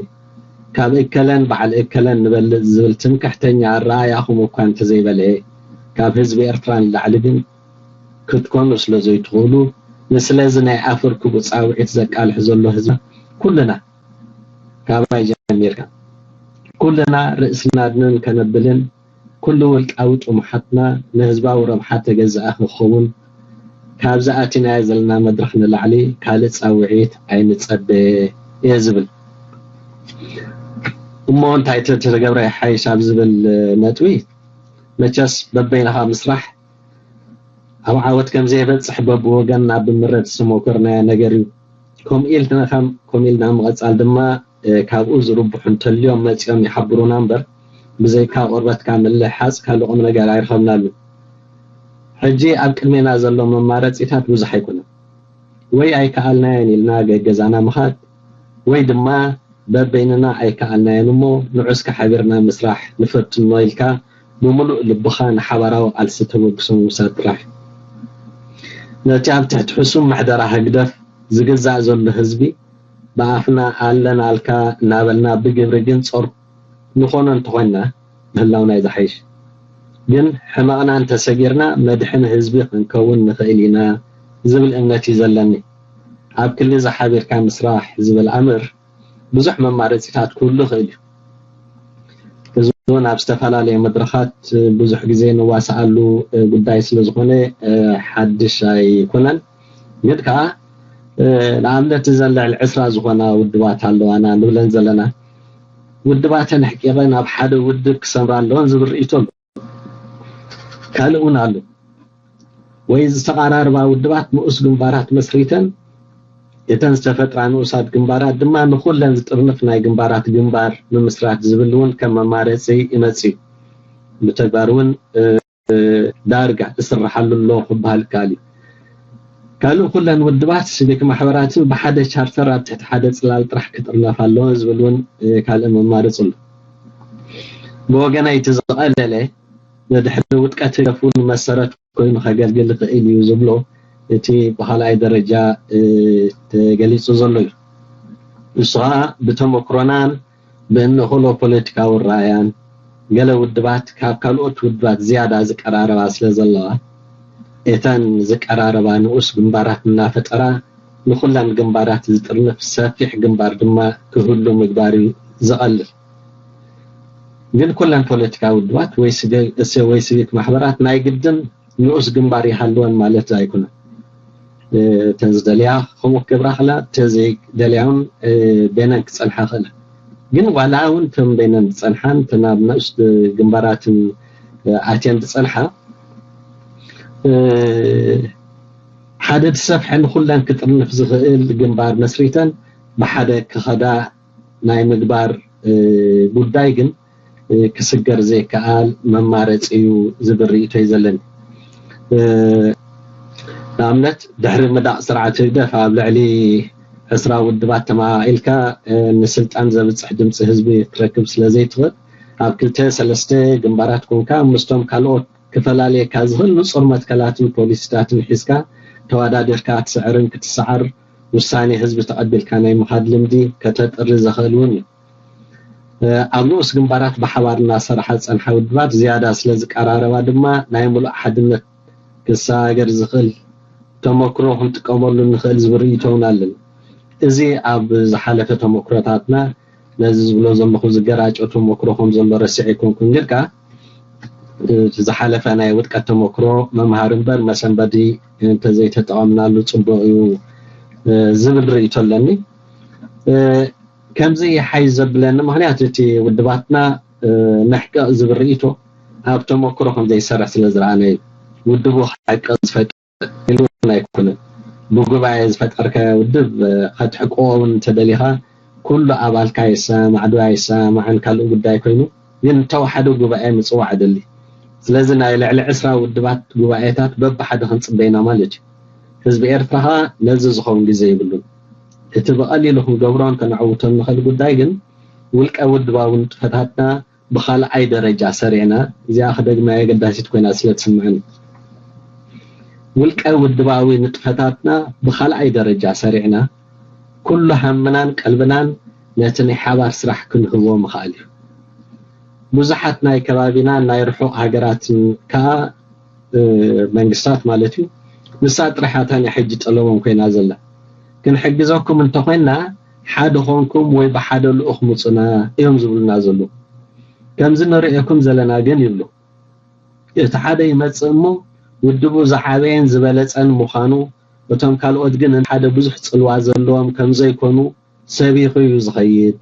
ካብ እከለን በዓል እከለን ንበልጽ ዝብል ትምክሕተኛ ኣረኣእያኹም እኳ እንተዘይበልዐ፣ ካብ ህዝቢ ኤርትራ ንላዕሊ ግን ክትኮኑ ስለ ዘይትኽእሉ፣ ንስለዚ ናይ ኣፍርክቡ ጻውዒት ዘቃልሕ ዘሎ ህዝቢ ኩልና ካባይ ጀሚርካ ኩልና ርእስና ኣድንን ከነብልን ኩሉ ውልቃዊ ጥሙሓትና ንህዝባዊ ረብሓ ተገዛኢ ክኸውን ካብዚ ኣቲናዮ ዘለና መድረኽ ንላዕሊ ካልእ ጻውዒት ኣይንጸበ እየ ዝብል። እሞ እንታይ ተተገብረ ይሓይሽ ኣብ ዝብል ነጥቢ መቸስ በበይንኻ ምስራሕ ኣብ ዓወት ከም ዘይበጽሕ በብወገንና ብምረት ዝተሞከርናዮ ነገር እዩ። ከምኡ ኢልና ከም- ከምኡ ኢልና ምቐጻል ድማ እ፣ ካብኡ ዝርብሑ እንተልዮም መጺኦም ይሓብሩና እምበር ብዘይካ ቆርበትካ ምልሕሓጽ ካልእ ቁም ነገር ኣይረኸብናሉ። ሕጂ ኣብ ቅድሜና ዘሎ መማረጺታት ብዙሕ ኣይኮነን። ወይ ኣይከኣልናዮን ኢልና ገገዛና ምኻድ ወይ ድማ በበይንና ኣይከኣልናዮን እሞ ንዑ እስከ ሓቢርና ምስራሕ ንፈትኖ ኢልካ ብምሉእ ልብኻ ንሓባራዊ ቃልሲ ተበግሶ ምውሳድ ጥራሕ እዩ። ነቲ ኣብ ትሕቲ ሕሱም ምሕደራ ህግደፍ ዝግዛእ ዘሎ ህዝቢ ብኣፍና ኣለናልካ እናበልና ብግብሪ ግን ጾር ንኾኖ እንተኾንና ምህላውና እዩ ዝሓይሽ። ግን ሕመቕና እንተሰጊርና መድሕን ህዝቢ ክንከውን ንኽእል ኢና ዝብል እምነት እዩ ዘለኒ። ኣብ ክሊ ዝሓቢርካ ምስራሕ ዝብል ኣምር ብዙሕ መማረፂታት ክህሉ ይኽእል እዩ። እዚ እውን ኣብ ዝተፈላለዩ መድረኻት ብዙሕ ግዜ ንዋስኣሉ ጉዳይ ስለ ዝኾነ ሓድሽ ኣይኮነን። ግን ከዓ ንኣብነት እዘን ልዕሊ ዕስራ ዝኾና ውድባት ኣለዋና ንብለን ዘለና ውድባተን ኣሕቂቐን ኣብ ሓደ ውድብ ክሰምራ ኣለወን ዝብል ርእይቶ ኣሎ። ካልእ እውን ኣሎ። ወይ ዝተቓራርባ ውድባት ንኡስ ግንባራት መስሪተን እተን ዝተፈጥራ ንኡሳት ግንባራት ድማ ንኹለን ዝጥርንፍ ናይ ግንባራት ግንባር ምምስራት ዝብል እውን ከም መማረፂ ይመፅእ እዩ። ብተግባር እውን ዳርጋ ዝስርሓሉ ኣሎ ክበሃል ይከኣል እዩ። ካልእ ኩለን ውድባት ሲቪክ ማሕበራትን ብሓደ ቻርተር ኣብ ትሕቲ ሓደ ፅላል ጥራሕ ክጥርነፋ ኣለዎ ዝብል እውን ካልእ መማረፂ ኣሎ። ብወገነይ እቲ ዝቐለለ ንድሕሪ ውድቀት ህግደፍ እውን መሰረት ኮይኑ ከገልግል ይኽእል እዩ ዝብሎ እቲ ብኻልኣይ ደረጃ ተገሊፁ ዘሎ እዩ። ንሱ ከዓ ብተመክሮናን ብእንኽእሎ ፖለቲካዊ ራእያን ገለ ውድባት ካብ ካልኦት ውድባት ዝያዳ ዝቀራረባ ስለ ዘለዋ እተን ዝቀራረባ ንኡስ ግንባራት እናፈጠራ ንኹለን ግንባራት ዝጥርንፍ ሰፊሕ ግንባር ድማ ክህሉ ምግባር እዩ ዝቐልል። ግን ኩለን ፖለቲካዊ ውድባት ወይ ሲቪክ ማሕበራት ናይ ግድን ንኡስ ግንባር ይሃልወን ማለት ኣይኮነን። እተን ዝደልያ ከምኡ ክገብራ ክላ እተን ዘይደልያ እውን በይነን ክፀንሓ ክእላ። ግን ዋላ እውን እተን በይነን ዝፀንሓን እተን ኣብ ንኡስ ግንባራትን ኣትየን ዝፀንሓ ሓደ ዝሰፍሐ ንኩለን ክጥርንፍ ዝኽእል ግንባር መስሪተን ብሓደ ክኸዳ ናይ ምግባር ጉዳይ ግን ክስገር ዘይከኣል መማረፂ እዩ ዝብል ርእይቶ እዩ ዘለኒ። ንኣብነት ድሕሪ ምዳቕ ስርዓት ህግደፍ ኣብ ልዕሊ ዕስራ ውድባት ተመቓቒልካ ንስልጣን ዘብፅሕ ድምፂ ህዝቢ ክትረክብ ስለ ዘይትኽእል ኣብ ክልተ ሰለስተ ግንባራት ኮንካ ምስቶም ካልኦት ክፈላልየካ ዝኽእል ንፁር መትከላትን ፖሊሲታትን ሒዝካ ተወዳዲርካ ክትስዕርን ክትሰዓር ውሳኔ ህዝቢ ተቐቢልካ ናይ ምኻድ ልምዲ ከተጥሪ ዘኽእል እውን እዩ። ኣብ ንኡስ ግንባራት ብሓባር እናሰርሓ ዝፀንሓ ውድባት ዝያዳ ስለ ዝቀራረባ ድማ ናይ ሙሉእ ሓድነት ክሰጋገር ዝኽእል ተመክሮ ክንጥቀመሉ ንኽእል ዝብል ርእይቶ እውን ኣለኒ። እዚ ኣብ ዝሓለፈ ተመክሮታትና ነዚ ዝብሎ ዘለኹ ዝገራጨው ተመክሮ ከም ዘሎ ረሲዐ ኣይኮንኩን፣ ግን ከኣ እቲ ዝሓለፈ ናይ ውድቀት ተመክሮ መምሃሪ እምበር መሰንበዲ እንተዘይተጠቐምናሉ ፅቡቕ እዩ ዝብል ርእይቶ ኣለኒ። ከምዚ ይሓይሽ ዘብለኒ ምኽንያት እቲ ውድባትና ነሕቅቕ ዝብል ርእይቶ ኣብ ተመክሮ ከም ዘይሰርሕ ስለ ዝረኣነ እዩ። ውድቡ ክሓቅቕ ዝፈቅድ ኢሉ እውን ኣይኮነን። ብጉባኤ ዝፈጠርከ ውድብ ከተሕቅቖ እውን እንተደሊኻ ኩሉ ኣባልካ ይሰማማዕ ዶ ኣይሰማማዕን ካልእ ጉዳይ ኮይኑ ግን እንተወሓደ ጉባኤ ምፅዋዕ ኣደሊ። ስለዚ ናይ ልዕሊ ዕስራ ውድባት ጉባኤታት በብሓደ ክንፅበ ኢና ማለት እዩ። ህዝቢ ኤርትራ ኸዓ ነዚ ዝኸውን ግዜ የብሉን። እቲ ብቐሊሉ ክንገብሮን ከነዕውቶን ንኽእል ጉዳይ ግን ውልቀ ውድባዊ ንጥፈታትና ብኻልኣይ ደረጃ ሰሪዕና፣ እዚኣ ክደግማ ኣገዳሲት ኮይና ስለ ትስምዐኒ፣ ውልቀ ውድባዊ ንጥፈታትና ብኻልኣይ ደረጃ ሰሪዕና ኩሉ ሃምናን ቀልብናን ነቲ ናይ ሓባር ስራሕ ክንህቦ ምኽኣል እዩ። ብዙሓት ናይ ከባቢና ናይ ርሑቕ ሃገራትን ከኣ መንግስታት ማለት እዩ ንሳ ጥራሕ እያ ሕጂ ጠለቦም ኮይና ዘላ። ክንሕግዘኩም እንተኾይና ሓደ ኾንኩም ወይ ብሓደ ልኡኽ ምፁና እዮም ዝብሉና ዘለዉ። ከምዚ ንርእየኩም ዘለና ግን ይብሉ እቲ ሓደ ይመፅእ እሞ ውድቡ ዝዓበየን ዝበለፀን ምዃኑ እቶም ካልኦት ግን ሓደ ብዙሕ ፅልዋ ዘለዎም ከምዘይኮኑ ሰቢኹ እዩ ዝኸይድ።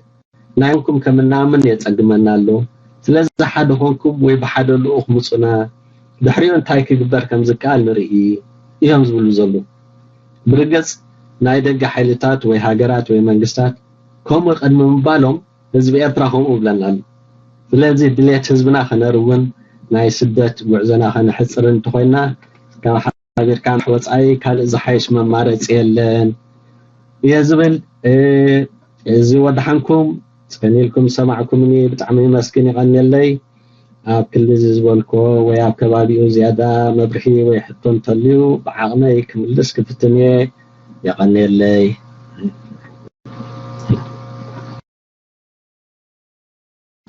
ናይንኩም ከም እናምን የፀግመና ኣሎ። ስለዚ ሓደ ኾንኩም ወይ ብሓደ ልኡኽ ምፁና ድሕሪኡ እንታይ ክግበር ከም ዝከኣል ንርኢ እዮም ዝብሉ ዘለዉ። ብርግፅ ናይ ደገ ሓይልታት ወይ ሃገራት ወይ መንግስታት ከምኡ ቅድሚ ምባሎም ህዝቢ ኤርትራ ከምኡ ይብለና ኣሎ። ስለዚ ድሌት ህዝብና ከነርውን ናይ ስደት ጉዕዞና ከነሕፅር እንተኾይና ካብ ሓቢርካ ወፃኢ ካልእ ዝሓይሽ መማረፂ የለን እየ ዝብል። እዚ ወድሓንኩም ጸኒልኩም ዝሰማዕኩምኒ ብጣዕሚ መስግን ይቐንየለይ። ኣብ ክሊ እዚ ዝበልኮ ወይ ኣብ ከባቢኡ ዝያዳ መብርሂ ወይ ሕቶ እንተልዩ ብዓቕመይ ክምልስ ክፍትን እየ። የቐንየለይ።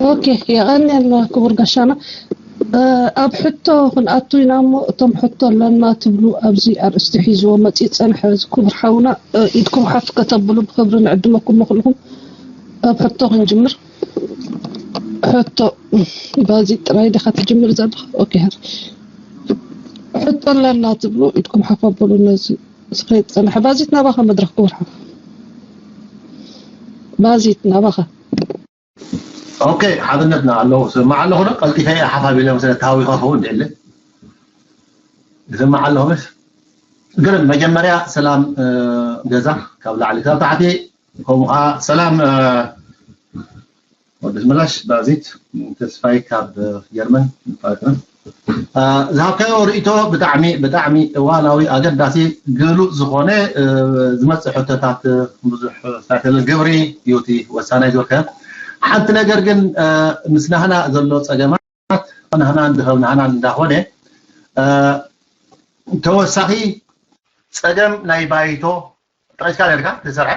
ኦኬ የቐንየልና ክቡር ጋሻና። ኣብ ሕቶ ክንኣቱ ኢና እሞ እቶም ሕቶ ኣለና ትብሉ ኣብዚ ኣርእስቲ ሒዝዎ መፂኡ ዝፀንሐ ክቡር ሓውና ኢድኩም ሓፍ ከተብሉ ብክብሪ ንዕድመኩም ንክልኹም። ካብ ሕቶ ክንጅምር። ሕቶ ባዚ ጥራይ ዲኻ ትጅምር ዘለኻ? ኦኬ ሕቶ ኣለና ትብሉ ኢድኩም ሓፍ ኣብሉ ነዚ ዝኸይድ ዝፀንሐ። ባዚት ናባኻ መድረኽ ክቡር ሓው። ባዚት ናባኻ። ኦኬ ሓትነትና ኣለኹ ስማዕ ኣለኹ ዶ ቀልጢፈ እየ ሓፋፍ ኢለ መሰለ ተሃዊኸ ክኸውን ድሕለ ይስማዕ ኣለኹ መስ ግርም፣ መጀመርያ ሰላም፣ እ፣ ገዛ ካብ ላዕሊ ካብ ታሕቲ፣ ከምኡ ኸዓ ሰላም፣ እ፣ ወዲ ዝምላሽ ባዚት ተስፋይ ካብ ጀርመን፣ ፋቅርን። እ፣ ዝሃብካዮ ርእይቶ ብጣዕሚ፣ ብጣዕሚ እዋናዊ፣ ኣገዳሲ፣ ግሉጽ ዝኾነ፣ እ፣ ዝመጽእ ሕቶታት፣ እ፣ ብዙሕ ሳተለ ግብሪ እዩ እቲ ወሳናይ ዝበልካዮ። ሓንቲ ነገር ግን፣ እ፣ ምስ ናህና ዘሎ ጸገማት፣ ናህና እንድኸም ናህና እንዳኾነ፣ እ፣ ተወሳኺ ጸገም ናይ ባይቶ ጠቒስካ ነርካ፣ ተሰርሐ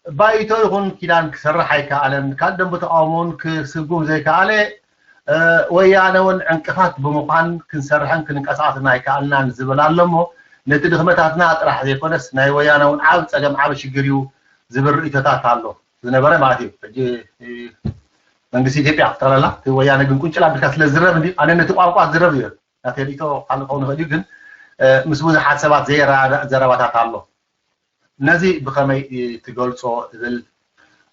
ባይቶ ይኹን ኪዳን ክሰርሕ ኣይከኣለን። ካልእ ደንበ ተቃውሞ እውን ክስጉም ዘይከኣለ፣ እ፣ ወያነ እውን ዕንቅፋት ብምዃን ክንሰርሕን ክንንቀሳቐስን ኣይከኣልናን ዝብል ኣሎ እሞ፣ ነቲ ድኽመታትና ጥራሕ ዘይኮነስ ናይ ወያነ እውን ዓቢ ጸገም፣ ዓቢ ሽግር እዩ ዝብል ርእይቶታት ኣሎ። ዝነበረ ማለት እዩ። ሕጂ፣ እ፣ መንግስቲ ኢትዮጵያ ጠቕላላ እቲ ወያነ ግን ቁንጭል ኣቢልካ ስለ ዝዝረብ እንድዩ፣ ኣነ ነቲ ቋንቋ ዝዝረብ እዩ። ናተይ ርእይቶ ካልእ ክኸውን ይኽእል እዩ፣ ግን፣ እ፣ ምስ ብዙሓት ሰባት ዘይረዳዳእ ዘረባታት ኣሎ። ነዚ ብኸመይ፣ እ፣ ትገልጾ እብል።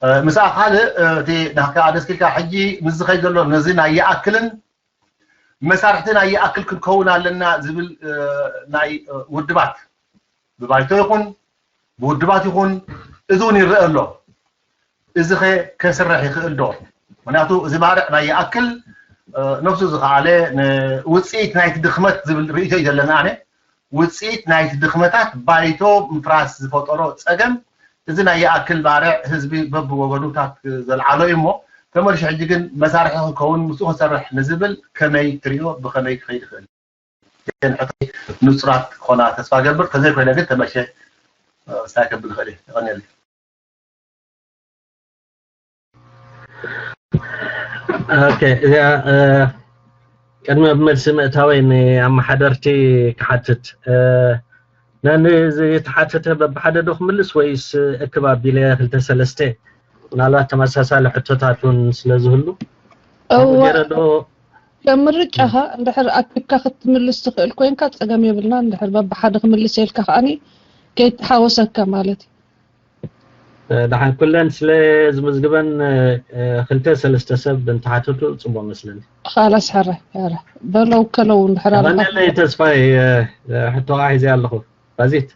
እ፣ ምስኣ ካልእ፣ እ፣ እቲ ናትካ ደስ ኢልካ ሕጂ ምስ ዝኸይድ ዘሎ ነዚ ናይ ይኣክልን መሳርሕቲ ናይ ይኣክል ክንከውን ኣለና ዝብል፣ እ፣ ናይ፣ እ፣ ውድባት ብባይቶ ይኹን ብውድባት ይኹን እዚ እውን ይረአ ኣሎ። እዚ ኸ ከስርሕ ይኽእል ዶ? ምኽንያቱ እዚ ባርዕ ናይ ይኣክል፣ እ፣ ነፍሱ ዝኸኣለ ንውፅኢት ናይቲ ድኽመት ዝብል ርእይቶ እዩ ዘለና ኣነ። ውፅኢት ናይቲ ድኽመታት ባይቶ ምፍራስ ዝፈጠሮ ፀገም፣ እዚ ናይ ይኣክል ባርዕ ህዝቢ በብወገኑታት ዘልዓሎ እዩ እሞ፣ ተመልሹ ሕጂ ግን መሳርሒ ክኸውን ምስኡ ክሰርሕ ንዝብል ከመይ ትሪኦ፣ ብኸመይ ክኸይድ ይኽእል? ግን ሕቶይ ንጹራት ክኾና ተስፋ ገብር፣ ተዘይኮይነ ግን ተመልሼ፣ እ፣ ስታይ ከብል ይኽእል እየ። የቐንየለይ። ኦኬ፣ እዚኣ፣ እ፣ ቅድሚ ኣብ መልሲ ምእታወይ ንኣመሓደርቲ ክሓትት፣ እ፣ ነዚ ዝተሓተተ በብሓደ ዶ ክምልስ ወይስ እክብ ኣቢለ ክልተ ሰለስተ? ምናልባት ተመሳሳሊ ሕቶታት እውን ስለ ዝህሉ፣ ከምኡ እወ፣ ገይረ ዶ? ከም ምርጫኻ፣ እንድሕር ኣኪብካ ክትምልስ ትኽእል ኮይንካ ጸገም የብልናን፣ እንድሕር በብሓደ ክምልስ ኢልካ ከኣኒ ከይተሓወሰካ ማለት እዩ። እ፣ ደሓን፣ ኩለን ስለ ዝምዝግበን፣ እ፣ ክልተ ሰለስተ ሰብ እንተሓተቱ ጽቡቕ መስለኒ። ኻላስ፣ ሕረ፣ ሕረ። በለው ከለው እንድሕር ኣለኻ። የቐንየለይ ተስፋይ፣ እ፣ እ፣ ሕቶኻ ሒዘ ኣለኹ። ባዚት።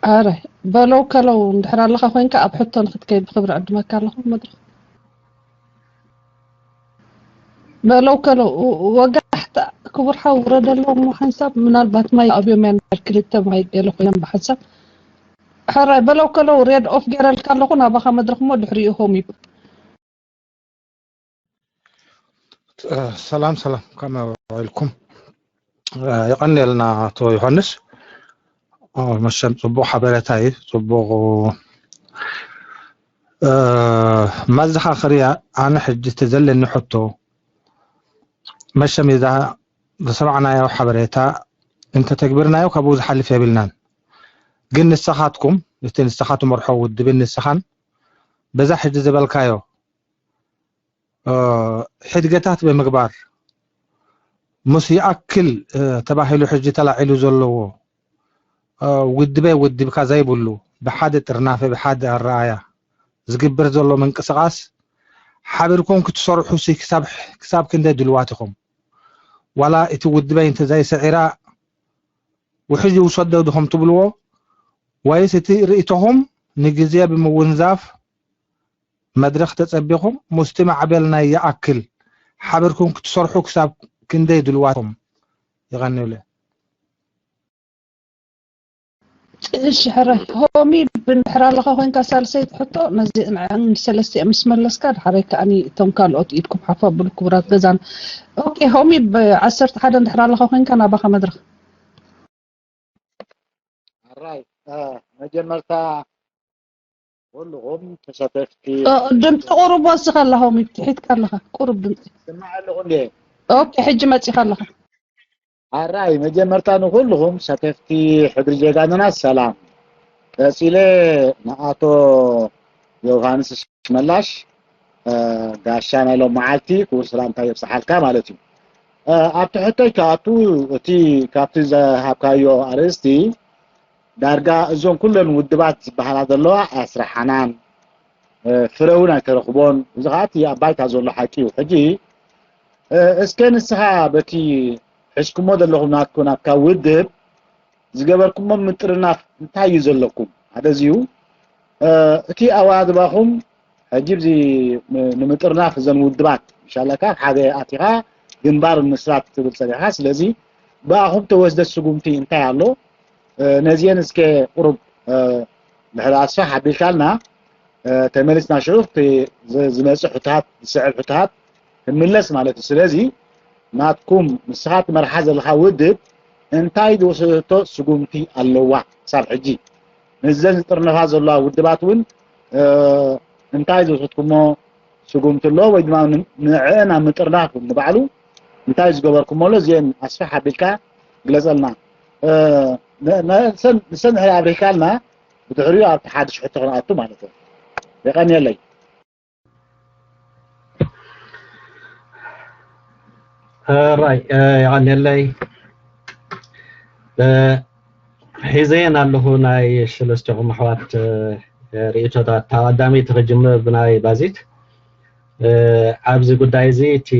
ኣረ፣ በለው ከለው እንድሕር ኣለኻ ኮይንካ ኣብ ሕቶ ንክትከይድ ብክብሪ ዕድመካ ኣለኹ መድረኽ። በለው ከለው፣ ወጋሕታ ክቡር ሓው ውረደሎም ሓንሳብ፣ ምናልባት ማይ ኣብዮም ያን ክልተ ማይ ገለ ኮይኖም ብሓንሳብ። ሕራይ በለው ከለው ሬድ ኦፍ ገይረልካ ኣለኹ ናባኻ መድረኽ እሞ ድሕሪኡ ሆም ይብ። ሰላም ሰላም፣ ከመይ ውዒልኩም? የቐንየልና ኣቶ ዮሃንስ። ኦ፣ መሸም ጽቡቕ ሓበሬታ እዩ፣ ጽቡቕ፣ እ፣ መዘኻኸሪ። ኣነ ሕጂ እቲ ዘለኒ ሕቶ፣ መሸም እዛ ዝሰማዕናዮ ሓበሬታ እንተተግብርናዮ ካብኡ ዝሓልፍ የብልናን። ግን ንስኻትኩም፣ እቲ ንስኻ ትመርሖ ውድብን ንስኻን በዛ ሕጂ ዝበልካዮ እ፣ ሕድገታት ብምግባር፣ ምስ ይኣክል፣ እ፣ ተባሂሉ ሕጂ ተላዒሉ ዘለዎ፣ እ፣ ውድበይ ውድብካ ዘይብሉ፣ ብሓደ ጥርናፈ፣ ብሓደ ኣረኣያ ዝግበር ዘሎ ምንቅስቓስ፣ ሓቢርኩም ክትሰርሑ ሲ ክሳብ፣ ክሳብ ክንደይ ድልዋት ኢኹም? ዋላ እቲ ውድበይ እንተዘይስዒራ፣ ውሕጅ ይውሰዶ ድኹም ትብልዎ? ወይስ እቲ ርእይቶኹም ንግዜ ብምውንዛፍ መድረኽ ተጸቢኹም ምስቲ ማዕበል ናይ ይኣክል ሓቢርኩም ክትሰርሑ ክሳብ ክንደይ ድልዋት ኢኹም? የቐንየለይ። እሺ፣ ሕራይ ሆሚ፣ እንድሕር ኣለኻ ኮይንካ ሳልሰይቲ ሕቶ ነዚ ንዕን ሰለስቲኦም ምስ መለስካ፣ ድሓረይ ከኣኒ እቶም ካልኦት ኢድኩም ሓፍ ኣብሉ ክቡራት ገዛና። ኦኬ፣ ሆሚ፣ ብዓሰርተ ሓደ እንድሕር ኣለኻ ኮይንካ ናባኻ መድረኽ። ሕራይ፣ እ፣ መጀመርታ ኩልኹም ተሳተፍቲ እ፣ ድምፂ ቁሩብ ወስኻ ኣለኻ፣ ሆሚ፣ ትሒትካ ኣለኻ፣ ቁሩብ ድምፂ። ይስማዕ ኣለኹ እንዴ? ኦኬ፣ ሕጂ መፂኻ ኣለኻ። ሕራይ፣ መጀመርታ ንኹልኹም ተሳተፍቲ ሕድሪ ጀጋኑና ሰላም። ቀጺለ ንኣቶ ዮውሃንስ ሽመላሽ፣ እ፣ ጋሻ ናይ ሎም መዓልቲ ክቡር ሰላምታ የብጽሓልካ ማለት እዩ። እ፣ ኣብቲ ሕቶይ ክኣቱ፣ እቲ ካብቲ ዝሃብካዮ ኣርእስቲ ዳርጋ እዞን ኩለን ውድባት ዝበሃላ ዘለዋ ኣያስርሓናን፣ እ፣ ፍረ እውን ኣይተረኽቦን። እዚ ኸኣ እቲ ኣብ ባይታ ዘሎ ሓቂ እዩ። ሕጂ፣ እ፣ እስከ ንስኻ በቲ ሒዝኩሞ ዘለኹም ናትኩ ናትካ ውድብ ዝገበርኩሞ ምጥርናፍ እንታይ እዩ ዘለኩም? ሓደ እዚዩ። እቲ ኣዋድባኹም ሕጂ እዚ ንምጥርናፍ እዘን ውድባት፣ ምሻለካ ሓደ ኣቲኻ ግንባር ምስራት ክትብል ጸኒሕካ። ስለዚ ብኣኹም ተወስደ ስጉምቲ እንታይ ኣሎ? ነዚአን እስከ ቁሩብ ድሕሪ ኣስፋሕ ኣቢልካልና፣ ተመሊስና ሽዑ ዝመፅእ ሕቶታት፣ ዝስዕብ ሕቶታት ክንምለስ ማለት እዩ። ስለዚ ናትኩም ንስኻ ትመርሓ ዘለኻ ውድብ እንታይ ዝወሰደቶ ስጉምቲ ኣለዋ ክሳብ ሕጂ? ምስዘን ዝጥርነፋ ዘለዋ ውድባት እውን እንታይ ዝወሰድኩሞ ስጉምቲ ኣሎ? ወይ ድማ ንዕአን ኣብ ምጥርናፍ ንባዕሉ እንታይ ዝገበርኩሞ ኣሎ? እዚአን ኣስፍሕ ኣቢልካ ግለፀልና። ንሰን ድሕሪ ኣብሪካልና ብድሕሪኡ ኣብቲ ሓድሽ ሕቶ ክንኣቱ ማለት እዩ። የቐንየለይ። ራይ የቐንየለይ። ሒዘየን ኣለኹ ናይ ሰለስቲኹም ኣሕዋት ርእቶታት። ካብ ቀዳመይቲ ክጅምር ብናይ ባዚት። ኣብዚ ጉዳይ እዚ እቲ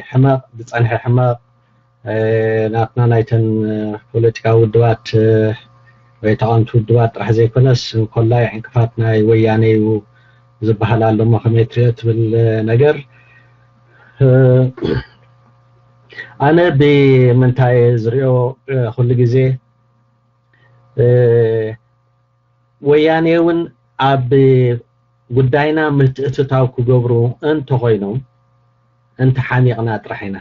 ሕመቕ ዝፀንሐ ሕመቕ ናትና ናይተን ፖለቲካዊ ውድባት ወይ ተቓወምቲ ውድባት ጥራሕ ዘይኮነስ እንኮላይ ዕንቅፋት ናይ ወያነ እዩ ዝበሃል ኣሎ። እሞ ከመይ ትሪኦ ትብል ነገር ኣነ ብምንታይ ዝሪኦ ኩሉ ግዜ ወያነ እውን ኣብ ጉዳይና ምትእትታው ክገብሩ እንተኾይኖም እንተሓሚቕና ጥራሕ ኢና፣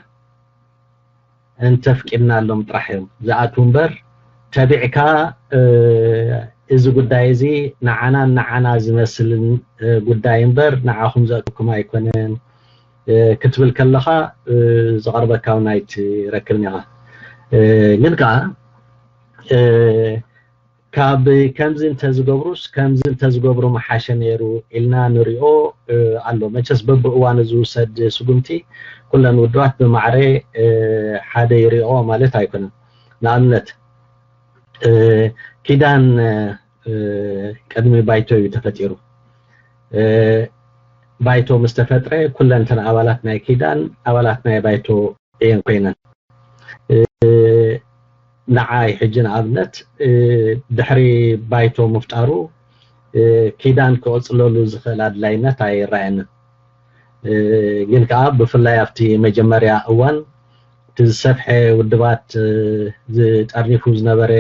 እንተፍቂድናሎም ጥራሕ እዮም ዝኣትዉ እምበር ተቢዕካ እዚ ጉዳይ እዚ ንዓናን ንዓና ዝመስልን ጉዳይ እምበር ንዓኹም ዘእትወኩም ኣይኮነን ክትብል ከለኻ ዝቐርበካ እውን ኣይትረክብን ኢኻ። ግን ከዓ ካብ ከምዚ እንተዝገብሩስ ከምዚ እንተዝገብሩ ምሓሸ ነይሩ ኢልና ንሪኦ ኣሎ። መቸስ በብእዋኑ ዝውሰድ ስጉምቲ ኩለን ውድባት ብማዕረ ሓደ ይሪኦ ማለት ኣይኮነን። ንኣብነት ኪዳን ቅድሚ ባይቶ እዩ ተፈጢሩ። ባይቶ ምስ ተፈጥረ ኩለን እተን ኣባላት ናይ ኪዳን ኣባላት ናይ ባይቶ እየን ኮይነን። ንዓይ ሕጂ ንኣብነት ድሕሪ ባይቶ ምፍጣሩ ኪዳን ክቕፅለሉ ዝኽእል ኣድላይነት ኣይረኣየንን። ግን ከዓ ብፍላይ ኣብቲ መጀመርያ እዋን እቲ ዝሰፍሐ ውድባት ዝጠርኒፉ ዝነበረ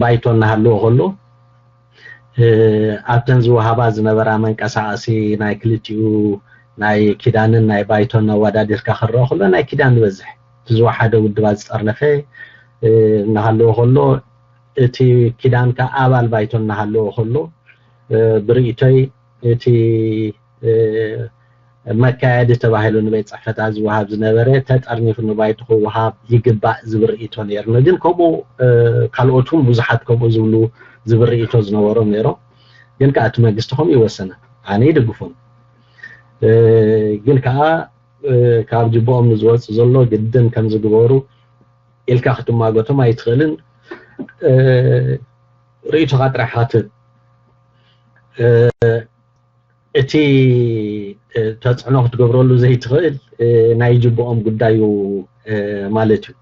ባይቶ እናሃለዎ ከሎ ኣብተን ዝወሃባ ዝነበራ መንቀሳቐሲ ናይ ክልቲኡ ናይ ኪዳንን ናይ ባይቶን ኣወዳዲርካ ክረኦ ከሎ ናይ ኪዳን ዝበዝሕ እቲ ዝወሓደ ውድባት ዝጠርነፈ እናሃለዎ ከሎ እቲ ኪዳን ከዓ ኣባል ባይቶ እናሃለዎ ከሎ ብርእይቶይ እቲ መካየዲ ተባሂሉ ንቤት ፅሕፈታ ዝወሃብ ዝነበረ ተጠርኒፉ ንባይቶ ክወሃብ ይግባእ ዝብል ርእይቶ ነይርኒ። ግን ከምኡ ካልኦት እውን ብዙሓት ከምኡ ዝብሉ ዝብል ርእይቶ ዝነበሮም ነይሮም። ግን ከዓ እቲ መንግስቲ ከምኡ ይወሰነ፣ ኣነ ይድግፎም። ግን ከዓ ካብ ጅብኦም ንዝወፅእ ዘሎ ግድን ከም ዝግበሩ ኢልካ ክትማጎቶም ኣይትኽእልን። ርእይቶኻ ጥራሕ ኢኻ ትህብ። እቲ ተፅዕኖ ክትገብረሉ ዘይትኽእል ናይ ጅብኦም ጉዳይ እዩ ማለት እዩ።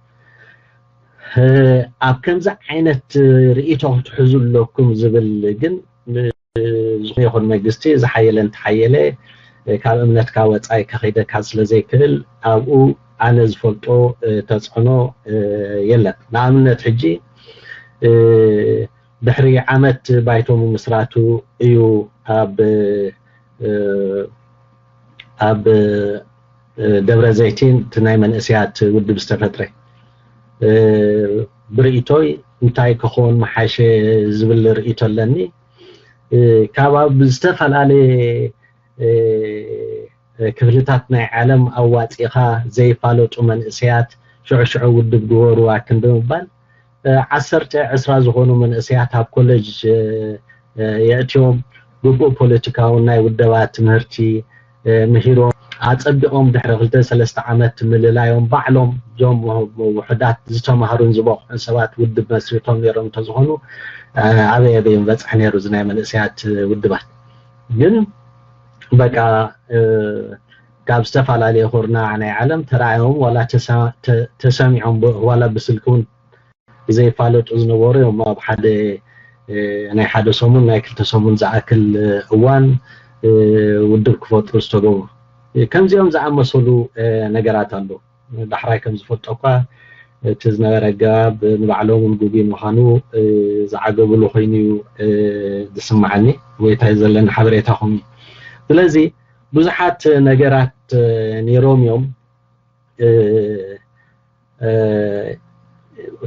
ኣብ ከምዚ ዓይነት ርእይቶ ክትሕዙ ኣለኩም ዝብል ግን ዝኾነ ይኹን መንግስቲ ዝሓየለ እንተሓየለ ካብ እምነትካ ወፃኢ ከኸይደካ ስለ ዘይክእል ኣብኡ ኣነ ዝፈልጦ ተፅዕኖ የለን። ንኣብነት ሕጂ ድሕሪ ዓመት ባይቶ ምምስራቱ እዩ ኣብ ኣብ ደብረ ዘይቲን እቲ ናይ መንእሰያት ውድብ ዝተፈጥረ። ብርእይቶይ እንታይ ክኸውን ምሓሸ ዝብል ርእይቶ ኣለኒ። ካብ ኣብ ዝተፈላለየ ክፍልታት ናይ ዓለም ኣዋፂኻ ዘይፋለጡ መንእሰያት ሽዑ ሽዑ ውድብ ግበሩ ኣክን ብምባል ዓሰርተ ዕስራ ዝኾኑ መንእሰያት ኣብ ኮሌጅ የእትዮም ግቡእ ፖለቲካውን ናይ ውደባ ትምህርቲ ምሂሮም ኣፀቢቖም ድሕሪ ክልተ ሰለስተ ዓመት ምልላዮም ባዕሎም እዞም ውሑዳት ዝተማህሩን ዝበቑዑን ሰባት ውድብ መስሪቶም ነይሮም እንተዝኾኑ ኣበይ ኣበይ ምበፅሐ ነይሩ እዚ ናይ መንእሰያት ውድባት። ግን በቃ ካብ ዝተፈላለየ ኩርናዕ ናይ ዓለም ተራእዮም ዋላ ተሰሚዖም ዋላ ብስልኪ እውን ዘይፋለጡ ዝነበሩ እዮም። ኣብ ሓደ ናይ ሓደ ሰሙን ናይ ክልተ ሰሙን ዝኣክል እዋን ውድብ ክፈጥሩ ዝተገብሩ። ከምዚኦም ዝኣመሰሉ ነገራት ኣሎ። ዳሕራይ ከም ዝፈልጦ እኳ እቲ ዝነበረ ኣገባብ ንባዕሎም እውን ግጉይ ምዃኑ ዝዓገቡሉ ኮይኑ እዩ ዝስምዓኒ፣ ወይ እንታይ ዘለኒ ሓበሬታ ኮይኑ። ስለዚ ብዙሓት ነገራት ነይሮም እዮም።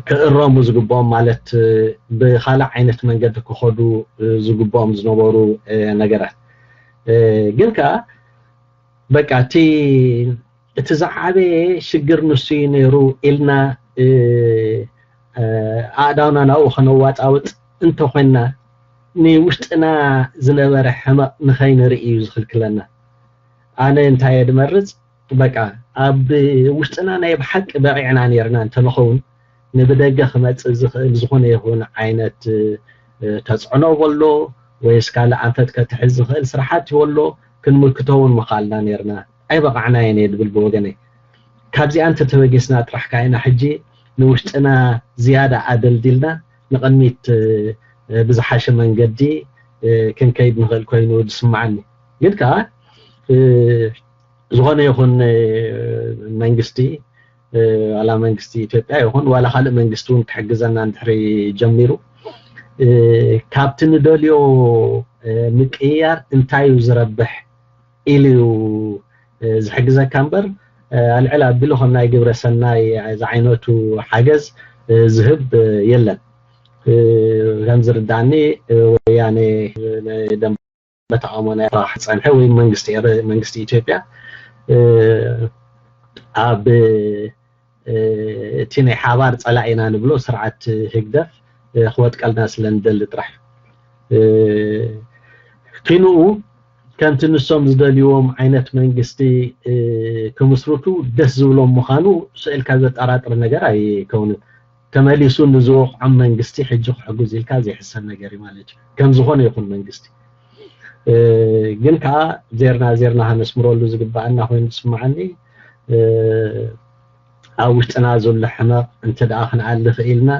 ክእረሙ ዝግብኦም፣ ማለት ብካልእ ዓይነት መንገዲ ክኸዱ ዝግብኦም ዝነበሩ ነገራት። ግን ከኣ በቃ እቲ እቲ ዝዓበየ ሽግር ንሱ እዩ ነይሩ ኢልና ኣእዳውና ናብኡ ከነዋጣውጥ እንተኾይንና፣ ንውሽጥና ዝነበረ ሕመቕ ንኸይንርኢ እዩ ዝኽልክለና። ኣነ እንታይ እየ ድመርጽ? በቃ ኣብ ውሽጥና ናይ ብሓቂ በቒዕና ነይርና እንተንኸውን፣ ንብደገ ክመጽእ ዝኽእል ዝኾነ ይኹን ዓይነት ተጽዕኖ በሎ ወይስ ካልእ ኣንፈት ከትሕዝ ዝኽእል ስራሓት ይበሎ ክንምልክቶ እውን ምኽኣልና ነይርና። ኣይበቓዕናዮን እየ ድብል ብወገነይ። ካብዚኣ እንተተበጊስና ጥራሕ ከኣ ኢና ሕጂ ንውሽጥና ዝያዳ ኣደልዲልና ንቕድሚት ብዝሓሸ መንገዲ ክንከይድ ንኽእል ኮይኑ ዝስምዓኒ። ግን ከኣ ዝኾነ ይኹን መንግስቲ፣ ዋላ መንግስቲ ኢትዮጵያ ይኹን ዋላ ካልእ መንግስቲ እውን ክሕግዘና እንድሕሪ ጀሚሩ፣ ካብቲ ንደልዮ ምቅይያር እንታይ እዩ ዝረብሕ ኢሉ እዩ ዝሕግዘካ እምበር፣ ኣልዕል ኣቢሉ ከም ናይ ግብረ ሰናይ ዝዓይነቱ ሓገዝ ዝህብ የለን። ከም ዝርዳእኒ ወያነ ደንበ ተቃውሞ ናይ ኤርትራ ክጸንሐ ወይ መንግስቲ ኤረ-፣ መንግስቲ ኢትዮጵያ ኣብ እቲ ናይ ሓባር ጸላኢና ንብሎ ስርዓት ህግደፍ ክወድቀልና ስለ ንደሊ ጥራሕ እዩ። ኪንኡ ከምቲ ንሶም ዝደልይዎም ዓይነት መንግስቲ ክምስርቱ ደስ ዝብሎም ምዃኑ ስእልካ ዘጠራጥር ነገር ኣይከውንን። ተመሊሱ ንዝወቕዖም መንግስቲ ሕጂ ክሕግዝ ኢልካ ዘይሕሰብ ነገር እዩ ማለት እዩ። ከም ዝኾነ ይኹን መንግስቲ። ግን ከኣ ዜርና ዜርና ከነስምረሉ ዝግብኣና ኮይኑ ዝስምዓኒ፣ ኣብ ውሽጥና ዘሎ ሕመቕ እንተ ደኣ ክንኣሊ ክኢልና፣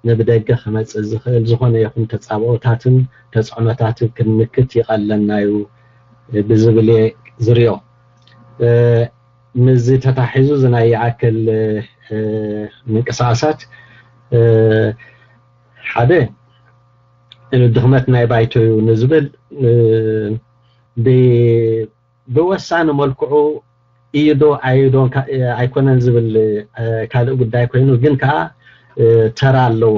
ንብደገ ክመጽእ ዝኽእል ዝኾነ ይኹን ተጻብኦታትን ተጽዕኖታትን ክንምክት ይቐለና እዩ ብዝብል እየ ዝሪኦ። ምስዚ ተታሒዙ እዚ ናይ ይኣክል ምንቅስቓሳት ሓደ ድኽመት ናይ ባይቶ እዩ ንዝብል ብ-፣ ብወሳኒ መልክዑ እዩ ዶ ኣዩ ዶ ኣይኮነን ዝብል ካልእ ጉዳይ ኮይኑ፣ ግን ከኣ ተራ ኣለዎ፣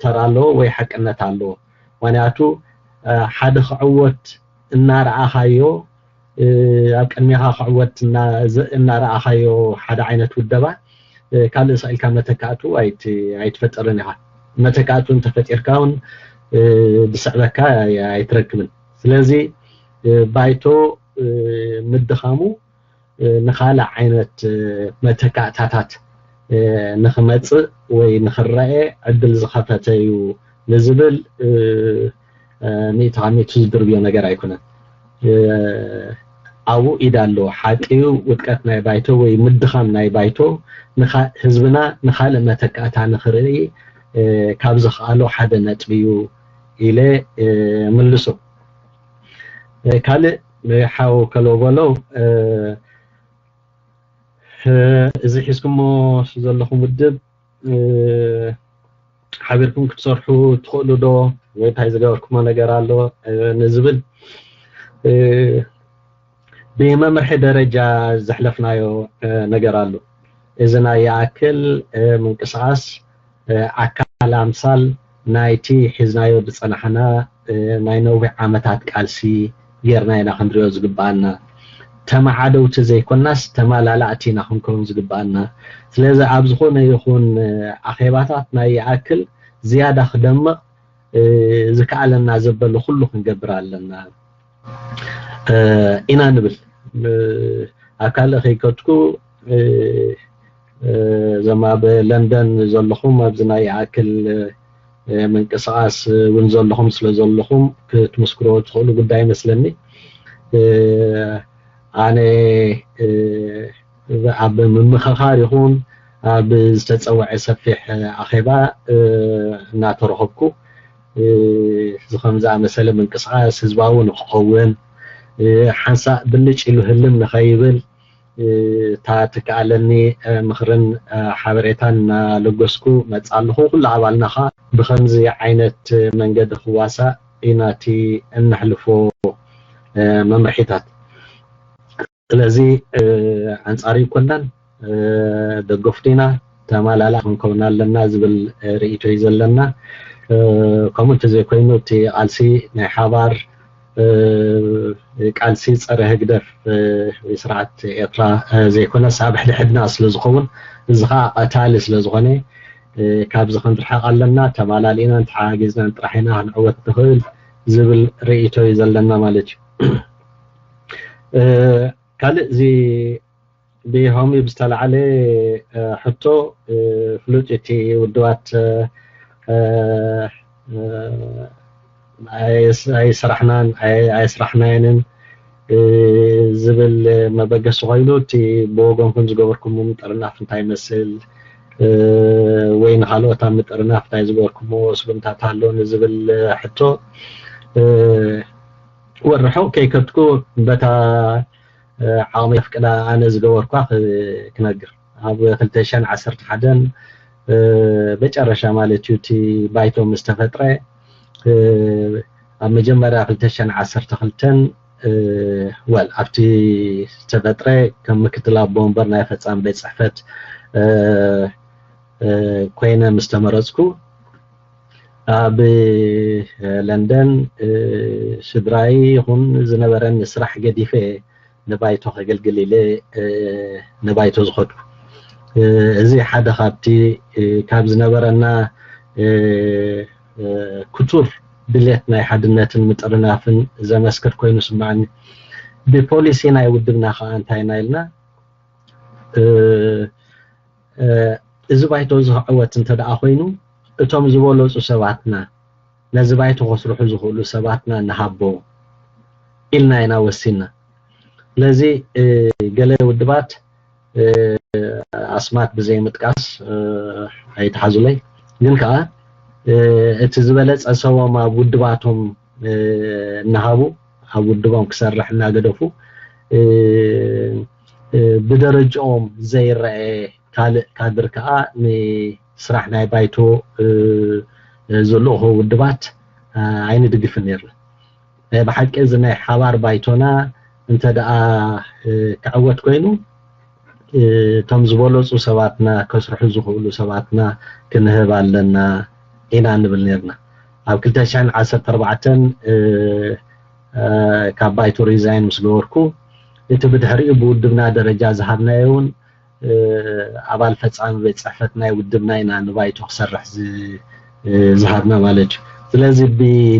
ተራ ኣለዎ ወይ ሓቅነት ኣለዎ። ምኽንያቱ ሓደ ክዕወት እናረኣኻዮ፣ ኣብ ቅድሜኻ ክዕወት እናረኣኻዮ ሓደ ዓይነት ውደባ፣ ካልእ ስቕ ኢልካ መተካእቱ ኣይት-፣ ኣይትፈጥርን ኢኻ። መተካእቱ እንተፈጢርካ እውን ዝስዕበካ ኣይትረክብን። ስለዚ ባይቶ ምድኻሙ ንኻልእ ዓይነት መተካእታታት ንኽመጽእ ወይ ንኽረአ ዕድል ዝኸፈተ እዩ ንዝብል ሚእቲ ካብ ሚእቲ ዝድርብዮ ነገር ኣይኮነን። ኣብኡ ኢድ ኣለዎ። ሓቂ እዩ፣ ውድቀት ናይ ባይቶ ወይ ምድኻም ናይ ባይቶ ንኻ-፣ ህዝብና ንኻልእ መተካእታ ንኽርኢ ካብ ዝኽኣሎ ሓደ ነጥቢ እዩ ኢለ ምልሶ። ካልእ ሓው ከሎ በሎ፣ እዚ ሒዝኩሞ ዘለኹም ውድብ ሓቢርኩም ክትሰርሑ ትኽእሉ ዶ? ወይ እንታይ ዝገበርኩሞ ነገር ኣሎ ንዝብል፣ ብመምርሒ ደረጃ ዘሕለፍናዮ ነገር ኣሎ። እዚ ናይ ይኣክል ምንቅስቓስ ኣካል ኣምሳል ናይቲ ሒዝናዮ ዝጸናሕና ናይ ነዊሕ ዓመታት ቃልሲ ጌርና ኢና ክንሪኦ ዝግብኣና። ተመዓደውቲ ዘይኮናስ ተመላላእቲ ኢና ክንከውን ዝግብኣና። ስለዚ ኣብ ዝኾነ ይኹን ኣኼባታት ናይ ይኣክል ዝያዳ ክደምቕ ዝከኣለና ዘበለ ኩሉ ክንገብር ኣለና ኢና ንብል። ኣብ ካልእ ከይከድኩ፣ እዞም ኣብ ለንደን ዘለኹም ኣብዚ ናይ ይኣክል ምንቅስቓስ እውን ዘለኹም ስለ ዘለኹም ክትምስክርዎ ትኽእሉ ጉዳይ ይመስለኒ። ኣነ ኣብ ምምኽኻር ይኹን ኣብ ዝተጸውዐ ሰፊሕ ኣኼባ እናተረኸብኩ፣ እዚ ከም ዝኣመሰለ ምንቅስቃስ ህዝባዊ ንክኸውን፣ ሓንሳእ ብልጭ ኢሉ ህልም ንኸይብል፣ እታ ትከኣለኒ ምኽርን ሓበሬታን እናለገስኩ መጽእ ኣለኹ። ኩሉ ኣባልና ኸኣ ብኸምዚ ዓይነት መንገዲ ክዋሳእ ኢና እቲ እነሕልፎ መምርሒታት። ስለዚ ኣንጻር ይኮናን፣ ደገፍቱ ኢና፣ ተማላላ ክንከውን ኣለና ዝብል ርእይቶ እዩ ዘለና። ከምኡ እንተዘይኮይኑ እቲ ቃልሲ ናይ ሓባር ቃልሲ ጸረ ህግደፍ ወይ ስርዓት ኤርትራ ዘይኮነስ ኣብ ሕድሕድና ስለ ዝኸውን፣ እዚ ኸኣ ቀታሊ ስለ ዝኾነ፣ ካብዚ ክንርሕቕ ኣለና። ተማላሊእናን ተሓጋጊዝናን ጥራሕ ኢና ክንዕወት ንኽእል ዝብል ርእይቶ እዩ ዘለና ማለት እዩ። ካልእ እዚ ብሆሚ ብዝተላዕለ ሕቶ፣ ፍሉጥ እቲ ውድባት ኣይስራሕናን ኣይስራሕናየንን ዝብል መበገሲ ኮይኑ፣ እቲ ብወገንኩም ዝገበርኩሞ ምጥርናፍ እንታይ ይመስል፣ ወይ ንካልኦት ኣብ ምጥርናፍ እንታይ ዝገበርኩሞ ስጉምታት ኣሎ ንዝብል ሕቶ፣ ወርሖ ከይከድኩ በታ ዓቕሚ የፍቅዳ ኣነ ዝገበርኳ ክነግር። ኣብ ክልተ ሽሕን ዓሰርተ ሓደን መጨረሻ ማለት እዩ፣ እቲ ባይቶ ምስ ተፈጥረ፣ ኣብ መጀመርያ ክልተ ሽሕን ዓሰርተ ክልተን ወል ኣብቲ ዝተፈጥረ ከም ምክትል ኣቦ ወንበር ናይ ፈጻሚ ቤት ጽሕፈት ኮይነ ምስ ተመረጽኩ፣ ኣብ ለንደን ስድራይ ይኹን ዝነበረኒ ስራሕ ገዲፈ ንባይቶ ከገልግል ኢለ ንባይቶ ዝኸድኩ። እዚ ሓደ ካብቲ ካብ ዝነበረና ክቱር ድሌት ናይ ሓድነትን ምጥርናፍን ዘመስክር ኮይኑ ስምዓኒ። ብፖሊሲ ናይ ውድብና ከዓ እንታይ ኢና ኢልና፣ እዚ ባይቶ እዚ ክዕወት እንተ ደኣ ኮይኑ፣ እቶም ዝበለጹ ሰባትና፣ ነዚ ባይቶ ከስርሑ ዝኽእሉ ሰባትና ንሃቦ ኢልና ኢና ወሲንና። ስለዚ ገለ ውድባት ኣስማት ብዘይምጥቃስ ኣይትሓዙለይ፣ ግን ከኣ እቲ ዝበለጸ ሰቦም ኣብ ውድባቶም እናሃቡ፣ ኣብ ውድቦም ክሰርሕ እናገደፉ፣ ብደረጅኦም ዘይረአ ካልእ ካድር ከኣ ንስራሕ ናይ ባይቶ ዝልእኹ ውድባት ኣይንድግፍን ነርና። ናይ ብሓቂ እዚ ናይ ሓባር ባይቶና እንተ ደኣ ክዕወት ኮይኑ፣ እቶም ዝበለጹ ሰባትና፣ ከስርሑ ዝኽእሉ ሰባትና ክንህብ ኣለና ኢና ንብል ነርና። ኣብ ክልተ ሽሕን ዓሰርተ ኣርባዕተን ካብ ባይቶ ሪዛይን ምስ ገበርኩ፣ እቲ ብድሕሪኡ ብውድብና ደረጃ ዝሃብናዮ እውን ኣባል ፈጻሚ ቤት ጽሕፈት ናይ ውድብና ኢና ንባይቶ ክሰርሕ ዝሃብና ማለት እዩ። ስለዚ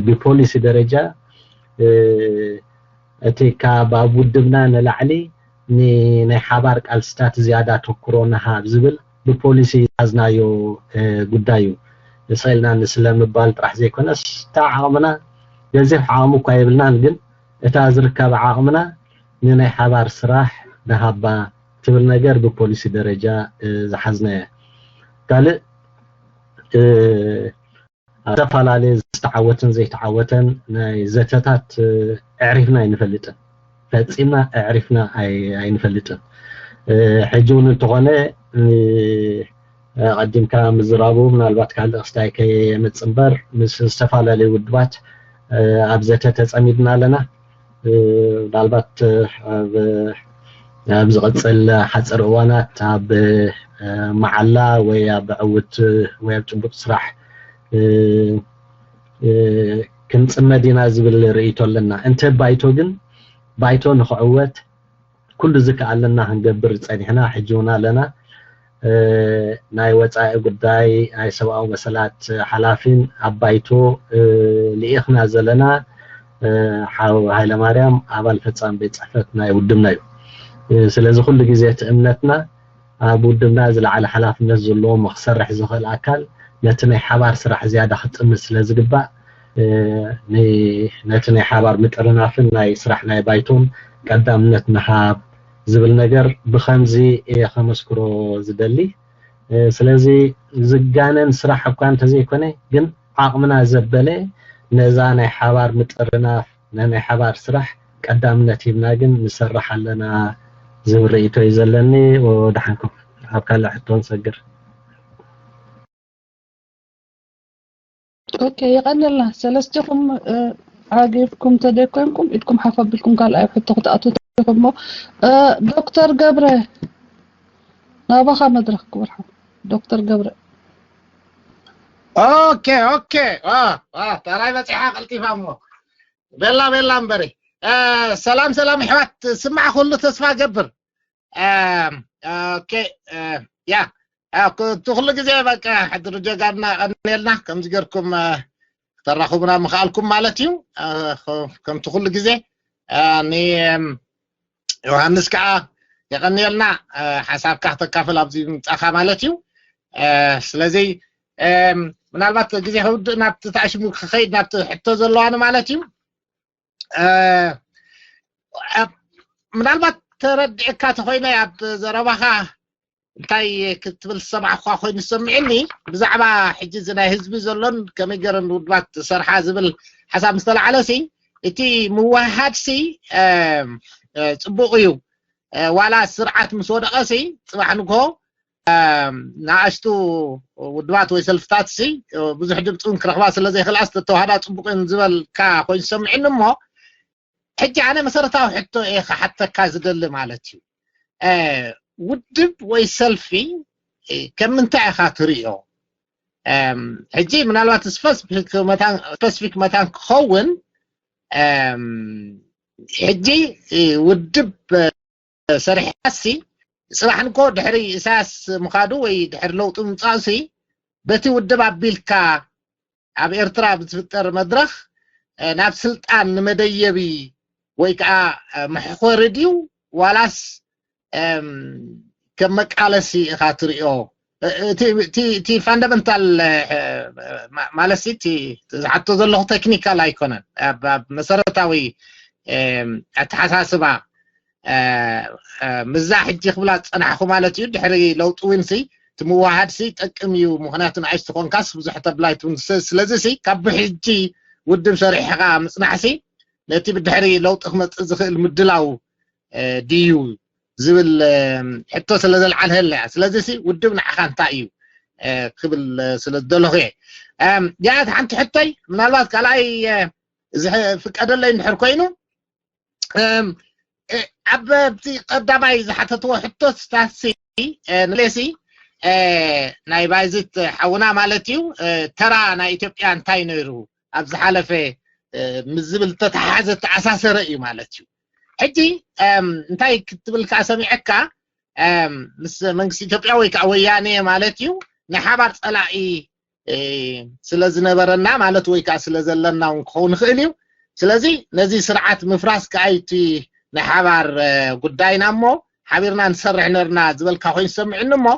ብፖሊሲ ደረጃ እቲ ካብ ኣብ ውድብና ንላዕሊ ንናይ ሓባር ቃልስታት ዝያዳ ተኩሮ ንሃብ ዝብል ብፖሊሲ ዝሓዝናዮ ጉዳይ እዩ። ስቕ ኢልና ንስለ ምባል ጥራሕ ዘይኮነስ፣ እታ ዓቕምና ገዚፍ ዓቕሚ እኳ የብልናን፣ ግን እታ ዝርከብ ዓቕምና ንናይ ሓባር ስራሕ ንሃባ ትብል ነገር ብፖሊሲ ደረጃ ዝሓዝናያ። ካልእ ዝተፈላለየ ዝተዓወተን ዘይተዓወተን ናይ ዘተታት ኣዕሪፍና ኣይንፈልጥን። ፈጺምና ኣዕሪፍና ኣይንፈልጥን። ሕጂ እውን እንተኾነ ኣቐዲምካ ምዝራቡ ምናልባት ካልእ ክስታይ ከየምጽእ እምበር፣ ምስ ዝተፈላለዩ ውድባት ኣብ ዘተ ተጸሚድና ኣለና። ምናልባት ኣብ ዝቕጽል ሓጽር እዋናት ኣብ መዓላ ወይ ኣብ ዕውት ወይ ኣብ ጭቡጥ ስራሕ ክንጽመድ ኢና ዝብል ርእይቶ ኣለና። እንተ ባይቶ ግን፣ ባይቶ ንኽዕወት ኩሉ ዝከኣለና ክንገብር ጸኒሕና፣ ሕጂ እውን ኣለና። ናይ ወጻኢ ጉዳይ ናይ ሰብኣዊ መሰላት ሓላፊን ኣብ ባይቶ ልኢኽና ዘለና ሓው ሃይለማርያም ኣባል ፈጻሚ ቤት ጽሕፈት ናይ ውድብና እዩ። ስለዚ ኩሉ ግዜ እቲ እምነትና ኣብ ውድብና ዝለዓለ ሓላፍነት ዘለዎ ክሰርሕ ዝኽእል ኣካል ነቲ ናይ ሓባር ስራሕ ዝያዳ ክጥምት ስለ ዝግባእ፣ ነቲ ናይ ሓባር ምጥርናፍን ናይ ስራሕ ናይ ባይቶን ቀዳምነት ንሃብ ዝብል ነገር ብኸምዚ እየ ከመስክሮ ዝደሊ። ስለዚ ዝጋነን ስራሕ እኳ እንተዘይኮነ ግን ዓቕምና ዘበለ ነዛ ናይ ሓባር ምጥርናፍ ናይ ሓባር ስራሕ ቀዳምነት ሂብና ግን ንሰርሕ ኣለና ዝብል ርእይቶ እዩ ዘለኒ። ወደሓንኩም ኣብ ካልእ ሕቶ ንሰግር። ኦኬ የቐንየልና። ሰለስቲኹም ዓጊብኩም ተደኮንኩም ኢድኩም ሓፍ ኣቢልኩም ካልኣይ ሕቶ ክትኣትዉ ትኹም እሞ ዶክተር ገብረ ናባኻ መድረኽ ክብርሓ ዶክተር ገብረ ኦኬ ኦኬ ተራይ በፂሓ ቀልጢፋ እሞ ቤላ ቤላ እምበሪ ሰላም ሰላም ይሕዋት ስማዕ ኩሉ ተስፋ ገብር ኦኬ ያ እቲ ኩሉ ግዜ በቃ ሕድሪ ጀጋና ቀንየልና ከምዚ ገርኩም ክተራኽቡና ምኽኣልኩም ማለት እዩ ከምቲ ኩሉ ግዜ ዮሃንስ ከዓ የቐንየልና ሓሳብካ ክተካፍል ኣብዚ ምምፃኻ ማለት እዩ ስለዚ ምናልባት ግዜ ከውድእ ናብቲ ተኣሽሙ ክኸይድ ናብቲ ሕቶ ዘለዋኒ ማለት እዩ ምናልባት ተረዲእካ ተኮይነ ኣብ ዘረባኻ እንታይ ክትብል ዝሰማዕኳ ኮይኑ ዝሰሚዕኒ ብዛዕባ ሕጂ እዚ ናይ ህዝቢ ዘሎን ከመይ ገረን ውድባት ዝሰርሓ ዝብል ሓሳብ ምስ ተላዓለ ሲ እቲ ምውህሃድ ሲ ፅቡቅ እዩ ዋላ ስርዓት ምስ ወደቐ ሲ ፅባሕ ንግሆ ንኣሽቱ ውድባት ወይ ሰልፍታት ሲ ብዙሕ ድምፂ እውን ክረኽባ ስለ ዘይክእላ ዝተተዋህዳ ፅቡቅ ዝበልካ ኮይኑ ዝሰምዕኒ እሞ ሕጂ ኣነ መሰረታዊ ሕቶ እየ ክሓተካ ዝደሊ ማለት እዩ ውድብ ወይ ሰልፊ ከም ምንታይ ኢኻ ትርእዮ ሕጂ ምናልባት ስፐሲፊክ መታን ክኸውን ሕጂ ውድብ ሰሪሕካሲ ፅባሕ ንኮ ድሕሪ ኢሳያስ ምኻዱ ወይ ድሕሪ ለውጢ ምምፃእሲ በቲ ውድብ ኣቢልካ ኣብ ኤርትራ ብዝፍጠር መድረኽ ናብ ስልጣን ንመደየቢ ወይ ከዓ መሕኮሪ ድዩ ዋላስ ከም መቃለሲ ኢኻ ትሪኦ እቲ ፋንዳመንታል ማለት እቲ ዝሓቶ ዘለኹ ቴክኒካል ኣይኮነን ኣብ መሰረታዊ ኣተሓሳስባ ምዛ ሕጂ ክብላ ዝፀናሕኩ ማለት እዩ ድሕሪ ለውጢ እውን ሲ እቲ ምዋሃድ ሲ ጠቅም እዩ ምክንያቱ ንኣሽ ትኾንካስ ብዙሕ ተብላይት እውን ስለዚ ሲ ካብ ብሕጂ ውድብ ሰሪሕኻ ምፅናሕ ሲ ነቲ ብድሕሪ ለውጢ ክመፅእ ዝኽእል ምድላው ድዩ ዝብል ሕቶ ስለ ዘልዓልሀልና እያ ስለዚ ሲ ውድብ ንዓኻ እንታይ እዩ ክብል ስለ ዝደለኹ እየ ያት ሓንቲ ሕቶይ ምናልባት ካልኣይ ዝፍቀደለይ እንድሕር ኮይኑ ኣብ ኣብቲ ቀዳማይ ዝሓተትዎ ሕቶ ስታሲ ንሌሲ ናይ ባይዝት ሓውና ማለት እዩ ተራ ናይ ኢትዮጵያ እንታይ ነይሩ ኣብ ዝሓለፈ ምስ ዝብል ዝተተሓሓዘ ተኣሳሰረ እዩ ማለት እዩ ሕጂ እንታይ ክትብል ከዓ ሰሚዐካ ምስ መንግስቲ ኢትዮጵያ ወይ ከዓ ወያኔ ማለት እዩ ናይ ሓባር ፀላኢ ስለ ዝነበረና ማለት ወይ ከዓ ስለ ዘለና እውን ክኸውን ይኽእል እዩ ስለዚ ነዚ ስርዓት ምፍራስ ከኣይቲ ናይ ሓባር ጉዳይና እሞ ሓቢርና ንሰርሕ ነርና ዝበልካ ኮይኑ ዝሰምዕኒ እሞ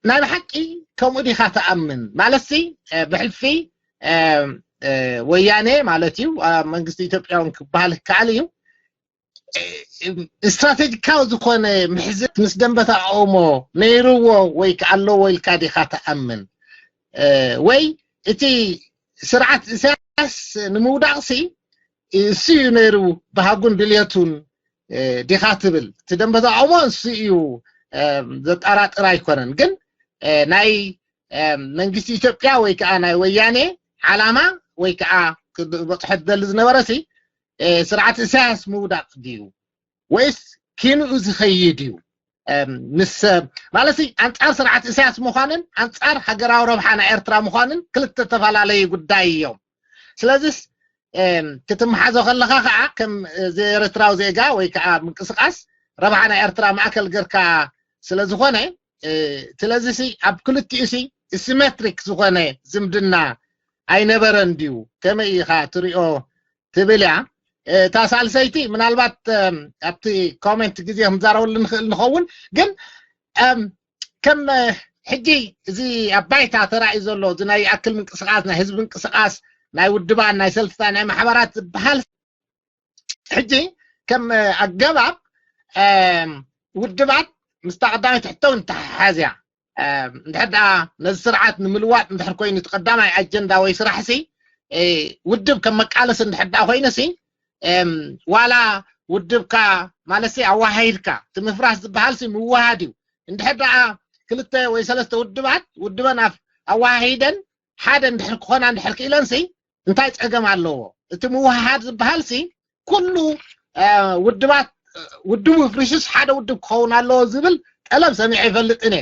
ናይ ብሓቂ ከምኡ ዲኻ ትኣምን ማለትሲ ብሕልፊ ወያኔ ማለት እዩ መንግስቲ ኢትዮጵያ እውን ክበሃል ይከኣል እዩ ስትራቴጂካዊ ዝኾነ ምሕዝት ምስ ደንበ ተቃውሞ ነይርዎ ወይ ከኣለዎ ኢልካ ዲኻ ትኣምን ወይ እቲ ስርዓት ኢሳያስ ንምውዳቕሲ እሱ እዩ ነይሩ ባህጉን ድልየቱን ዲኻ ትብል እቲ ደንበ ተቃውሞ እሱ እዩ ዘጠራጥር ኣይኮነን ግን ናይ መንግስቲ ኢትዮጵያ ወይ ከዓ ናይ ወያኔ ዓላማ ወይ ከዓ ክበፅሖ ትደሊ ዝነበረ ሲ ስርዓት ኢሳያስ ምውዳቅ ድዩ ወይስ ኪንኡ ዝኸይድ እዩ ምስ ማለት ኣንፃር ስርዓት ኢሳያስ ምዃንን ኣንፃር ሃገራዊ ረብሓ ናይ ኤርትራ ምዃንን ክልተ ዝተፈላለዩ ጉዳይ እዮም ስለዚስ ክትመሓዞ ከለካ ከዓ ከም ኤርትራዊ ዜጋ ወይ ከዓ ምንቅስቃስ ረብሓ ናይ ኤርትራ ማእከል ገርካ ስለ ዝኾነ ስለዚ ሲ ኣብ ክልቲኡ ሲ ሲሜትሪክ ዝኾነ ዝምድና ኣይነበረን ድዩ ከመይ ኢኻ ትሪኦ ትብል እያ እታ ሳልሰይቲ ምናልባት ኣብቲ ኮሜንት ግዜ ክንዛረበሉ ንኽእል ንኸውን ግን ከም ሕጂ እዚ ኣብ ባይታ ተራእዩ ዘሎ እዚ ናይ ኣክል ምንቅስቃስ ናይ ህዝቢ ምንቅስቃስ ናይ ውድባን ናይ ሰልፍታ ናይ ማሕበራት ዝበሃል ሕጂ ከም ኣገባብ ውድባት ምስታ ቀዳመይቲ ሕቶ እውን ተሓሓዝ እያ እንድሕር ደኣ ነዚ ስርዓት ንምልዋጥ እንድሕር ኮይኑ እቲ ቀዳማይ ኣጀንዳ ወይ ስራሕ ሲ ውድብ ከም መቃለሲ እንድሕር ደኣ ኮይኑ ሲ ዋላ ውድብካ ማለት ሲ ኣዋሃሂድካ እቲ ምፍራስ ዝበሃል ሲ ምውሃድ እዩ። እንድሕር ደኣ ክልተ ወይ ሰለስተ ውድባት ውድበን ኣዋሃሂደን ሓደ እንድሕር ክኾና እንድሕር ክኢለን ሲ እንታይ ጸገም ኣለዎ? እቲ ምውሃሃድ ዝበሃል ሲ ኩሉ ውድባት ውድቡ ፍሪሱስ ሓደ ውድብ ክኸውን ኣለዎ ዝብል ጠለብ ሰሚዐ ይፈልጥ እነ።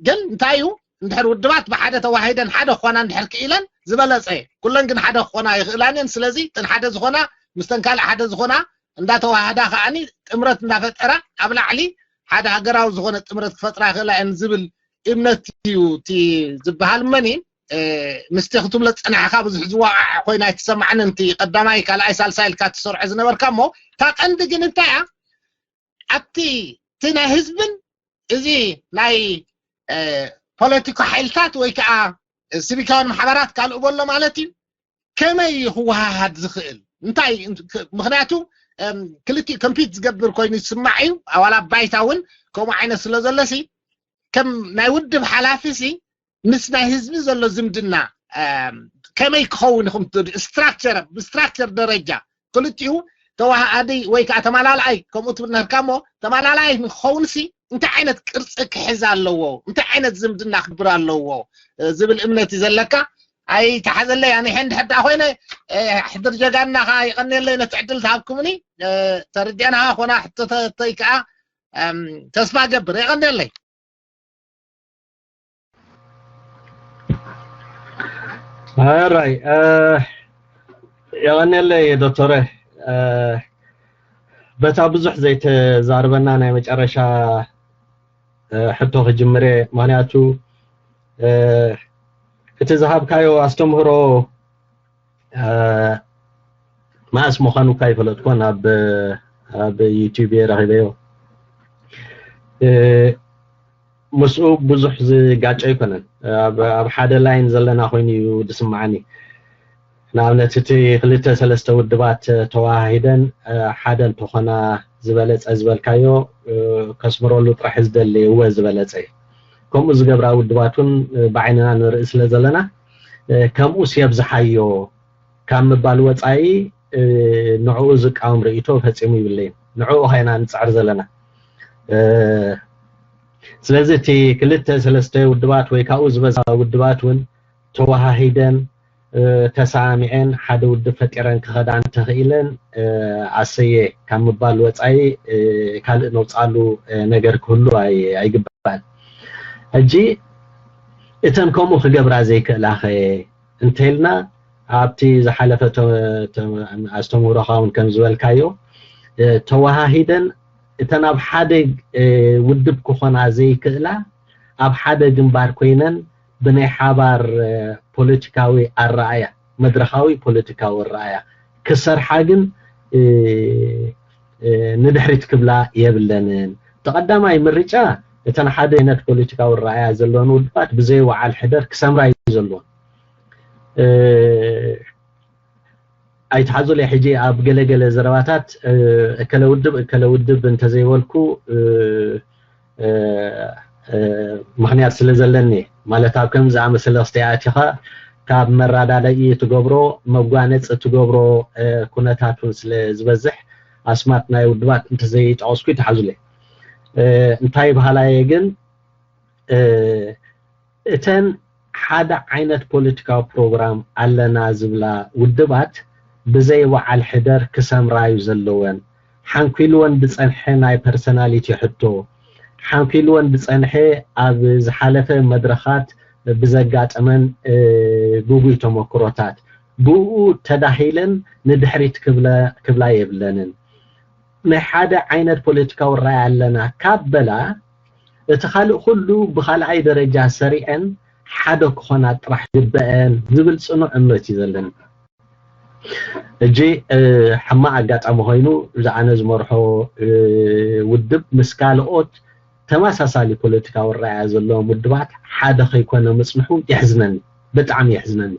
ግን እንታይ እዩ እንድሕር ውድባት ብሓደ ተዋሂደን ሓደ ክኾና እንድሕር ክኢለን ዝበለጸ። ኩለን ግን ሓደ ክኾና ይኽእላን እየን። ስለዚ እተን ሓደ ዝኾና ምስተን ካልእ ሓደ ዝኾና እንዳተዋሃዳ ከዓኒ ጥምረት እንዳፈጠራ ኣብ ላዕሊ ሓደ ሃገራዊ ዝኾነ ጥምረት ክፈጥራ ይኽእላ እየን ዝብል እምነት እዩ እቲ ዝበሃል። መኒ ምስቲ ክትብሎ ዝጸናሕካ ብዙሕ ዝወቃዕ ኮይና ኣይትሰማዕንን። እቲ ቀዳማይ ካልኣይ ሳልሳይ ኢልካ ትሰርዖ ዝነበርካ እሞ እታ ቀንዲ ግን እንታይ እያ ኣብቲ እቲ ናይ ህዝብን እዚ ናይ ፖለቲካ ሓይልታት ወይ ከዓ ሲቪካውን ማሕበራት ካልእ በሎ ማለት እዩ ከመይ እዩ ክወሃሃድ ዝኽእል? እንታይ ምክንያቱ ክልቲኡ ኮምፒት ዝገብር ኮይኑ ዝስማዕ እዩ። ኣዋላ ባይታ እውን ከምኡ ዓይነት ስለ ዘሎ ሲ ከም ናይ ውድብ ሓላፊ ሲ ምስ ናይ ህዝቢ ዘሎ ዝምድና ከመይ ክኸውን ኢኹም ስትራክቸር ብስትራክቸር ደረጃ ክልቲኡ ተዋሃዲ ወይ ከዓ ተመላልኣይ ከምኡ ትብል ነርካ እሞ ተመላልኣይ ንክኸውን ሲ እንታይ ዓይነት ቅርፂ ክሕዝ ኣለዎ እንታይ ዓይነት ዝምድና ክግብር ኣለዎ ዝብል እምነት እዩ ዘለካ። ኣይተሓዘለይ ኣነ ሕንድ ሕዳ ኮይነ ሕድር ጀጋና ከዓ ይቀንየለይ ነቲ ዕድል ተሃብኩምኒ ተረዲአና ኮና ሕቶተይ ከዓ ተስፋ ገብር የቀንየለይ። ኣራይ የቀንየለይ ዶክተረ በታ ብዙሕ ዘይተዛርበና ናይ መጨረሻ ሕቶ ክጅምር እየ። ምክንያቱ እቲ ዝሃብካዮ ኣስተምህሮ መኣስ ምዃኑ እኳ ይፈለጥኮን ኣብ ኣብ ዩቲዩብ እየ ረኺበዮ። ምስኡ ብዙሕ ዝጋጨ ኣይኮነን። ኣብ ሓደ ላይን ዘለና ኮይኑ እዩ ዝስምዓኒ። ንኣብነት እቲ ክልተ ሰለስተ ውድባት ተዋሃሂደን ሓደ እንተኾና ዝበለፀ ዝበልካዮ ከስምረሉ ጥራሕ ዝደሊ እወ ዝበለፀ እዩ። ከምኡ ዝገብራ ውድባት እውን ብዓይንና ንርኢ ስለ ዘለና ከምኡስ የብዝሓዮ ካብ ምባል ወፃኢ ንዕኡ ዝቃወም ርእይቶ ፈፂሙ ይብለይን። ንዕኡ ኸይና ንፅዕር ዘለና። ስለዚ እቲ ክልተ ሰለስተ ውድባት ወይ ካብኡ ዝበዛ ውድባት እውን ተወሃሂደን ተሰማሚዐን ሓደ ውድብ ፈጢረን ክኸዳ እንተኽኢለን ኣሰየ ካብ ምባል ወፃኢ ካልእ ነውፃሉ ነገር ክህሉ ኣይግባእን። ሕጂ እተን ከምኡ ክገብራ ዘይክእላኸ እንተልና ኣብቲ ዝሓለፈ ኣስተምህሮኻ እውን ከም ዝበልካዮ ተወሃሂደን እተን ኣብ ሓደ ውድብ ክኾና ዘይክእላ ኣብ ሓደ ግንባር ኮይነን ብናይ ሓባር ፖለቲካዊ ኣረኣያ መድረኻዊ ፖለቲካዊ ኣረኣያ ክሰርሓ ግን ንድሕሪት ክብላ የብለንን። ተቐዳማይ ምርጫ እተን ሓደ ዓይነት ፖለቲካዊ ኣረኣያ ዘለወን ውድባት ብዘይ ወዓል ሕደር ክሰምራ እዩ ዘለዎን። ኣይትሓዙለይ ሕጂ ኣብ ገለገለ ዘረባታት እከለ ውድብ እከለ ውድብ እንተዘይበልኩ ምክንያት ስለ ዘለኒ ማለት ኣብ ከም ዝኣመሰለ ክስተይ ኣቲኻ ካብ መረዳዳኢ ትገብሮ መጓነፂ ትገብሮ ኩነታት እውን ስለ ዝበዝሕ ኣስማት ናይ ውድባት እንተዘይጠቐስኩ ይትሓዙለይ። እንታይ በሃላየ ግን እተን ሓደ ዓይነት ፖለቲካዊ ፕሮግራም ኣለና ዝብላ ውድባት ብዘይ በዓል ሕደር ክሰምራ እዩ ዘለወን። ሓንኪልወን ዝፀንሐ ናይ ፐርሰናሊቲ ሕቶ፣ ሓንኪልወን ዝፀንሐ ኣብ ዝሓለፈ መድረኻት ብዘጋጠመን ግጉይ ተመክሮታት ብኡ ተዳሂለን ንድሕሪት ክብላ የብለንን። ናይ ሓደ ዓይነት ፖለቲካዊ ራእይ ኣለና ካብ በላ እቲ ካልእ ኩሉ ብኻልኣይ ደረጃ ሰሪዐን ሓደ ክኾና ጥራሕ ግበአን ዝብል ፅኑዕ እምነት እዩ ዘለኒ። ሕጂ ሕማቕ ኣጋጣሚ ኮይኑ እዚ ኣነ ዝመርሖ ውድብ ምስ ካልኦት ተመሳሳሊ ፖለቲካዊ ራእያ ዘለዎም ውድባት ሓደ ከይኮነ ምፅንሑ የሕዝነኒ፣ ብጣዕሚ የሕዝነኒ።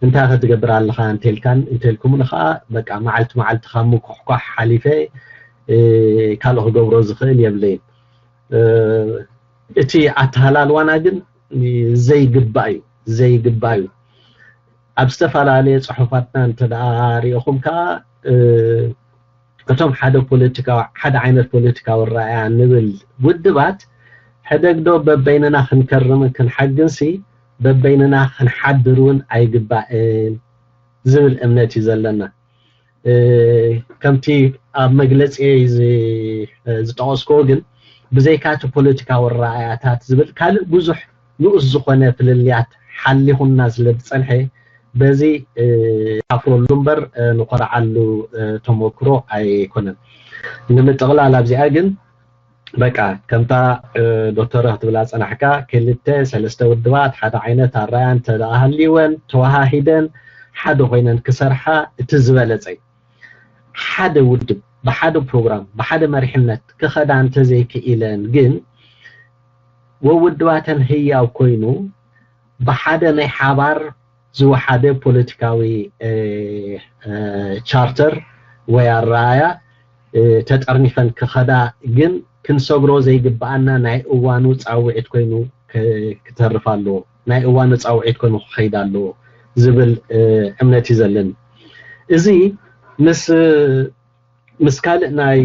እንታይ ክትገብር ኣለኻ እንተልካን እንተልኩምኒ ከዓ በቃ መዓልቲ መዓልቲ ካብ ምኩሕኳሕ ሓሊፈ ካልእ ክገብሮ ዝኽእል የብለይን። እቲ ኣተሃላልዋና ግን ዘይግባእ እዩ፣ ዘይግባእ እዩ። ኣብ ዝተፈላለየ ጽሑፋትና እንተ ደኣ ሪእኹም ከኣ፣ እ፣ እቶም ሓደ ፖለቲካዊ፣ ሓደ ዓይነት ፖለቲካዊ ኣረኣእያ ንብል ውድባት፣ ሕደግዶ በበይንና ክንከርምን ክንሓግንሲ፣ በበይንና ክንሓድር እውን ኣይግባእን ዝብል እምነት እዩ ዘለና። እ፣ ከምቲ ኣብ መግለጺ ዝ-፣ ዝጠቐስክዎ ግን፣ ብዘይካ እቲ ፖለቲካዊ ኣረኣእያታት ዝብል ካልእ ብዙሕ ንኡስ ዝኾነ ፍልልያት ሓሊኹና ስለ ዝጸንሐ፣ በዚ፣ እ፣ ንሓፍረሉ እምበር፣ እ፣ ንኾርዓሉ፣ እ፣ ተመክሮ ኣይኮነን። ንምጥቕላል ኣብዚኣ ግን፣ በቃ፣ ከምታ፣ እ፣ ዶክተር ክትብላ ጸናሕካ፣ ክልተ ሰለስተ ውድባት ሓደ ዓይነት ኣረኣእያ እንተ ደኣ ሃልይወን ተወሃሂደን ሓደ ኮይነን ክሰርሓ እቲ ዝበለጸ እዩ። ሓደ ውድብ ብሓደ ፕሮግራም ብሓደ መሪሕነት ክኸዳ እንተዘይክኢለን ግን ወውድባተን ህያው ኮይኑ ብሓደ ናይ ሓባር ዝወሓደ ፖለቲካዊ፣ እ፣ እ፣ ቻርተር ወይ ኣረኣእያ፣ እ፣ ተጠርኒፈን ክኸዳ ግን ክንሰግሮ ዘይግብኣና ናይ እዋኑ ጻውዒት ኮይኑ ክ-፣ ክተርፍ ኣለዎ። ናይ እዋኑ ጻውዒት ኮይኑ ክኸይድ ኣለዎ ዝብል፣ እ፣ እምነት እዩ ዘለኒ። እዚ ምስ፣ ምስ ካልእ ናይ፣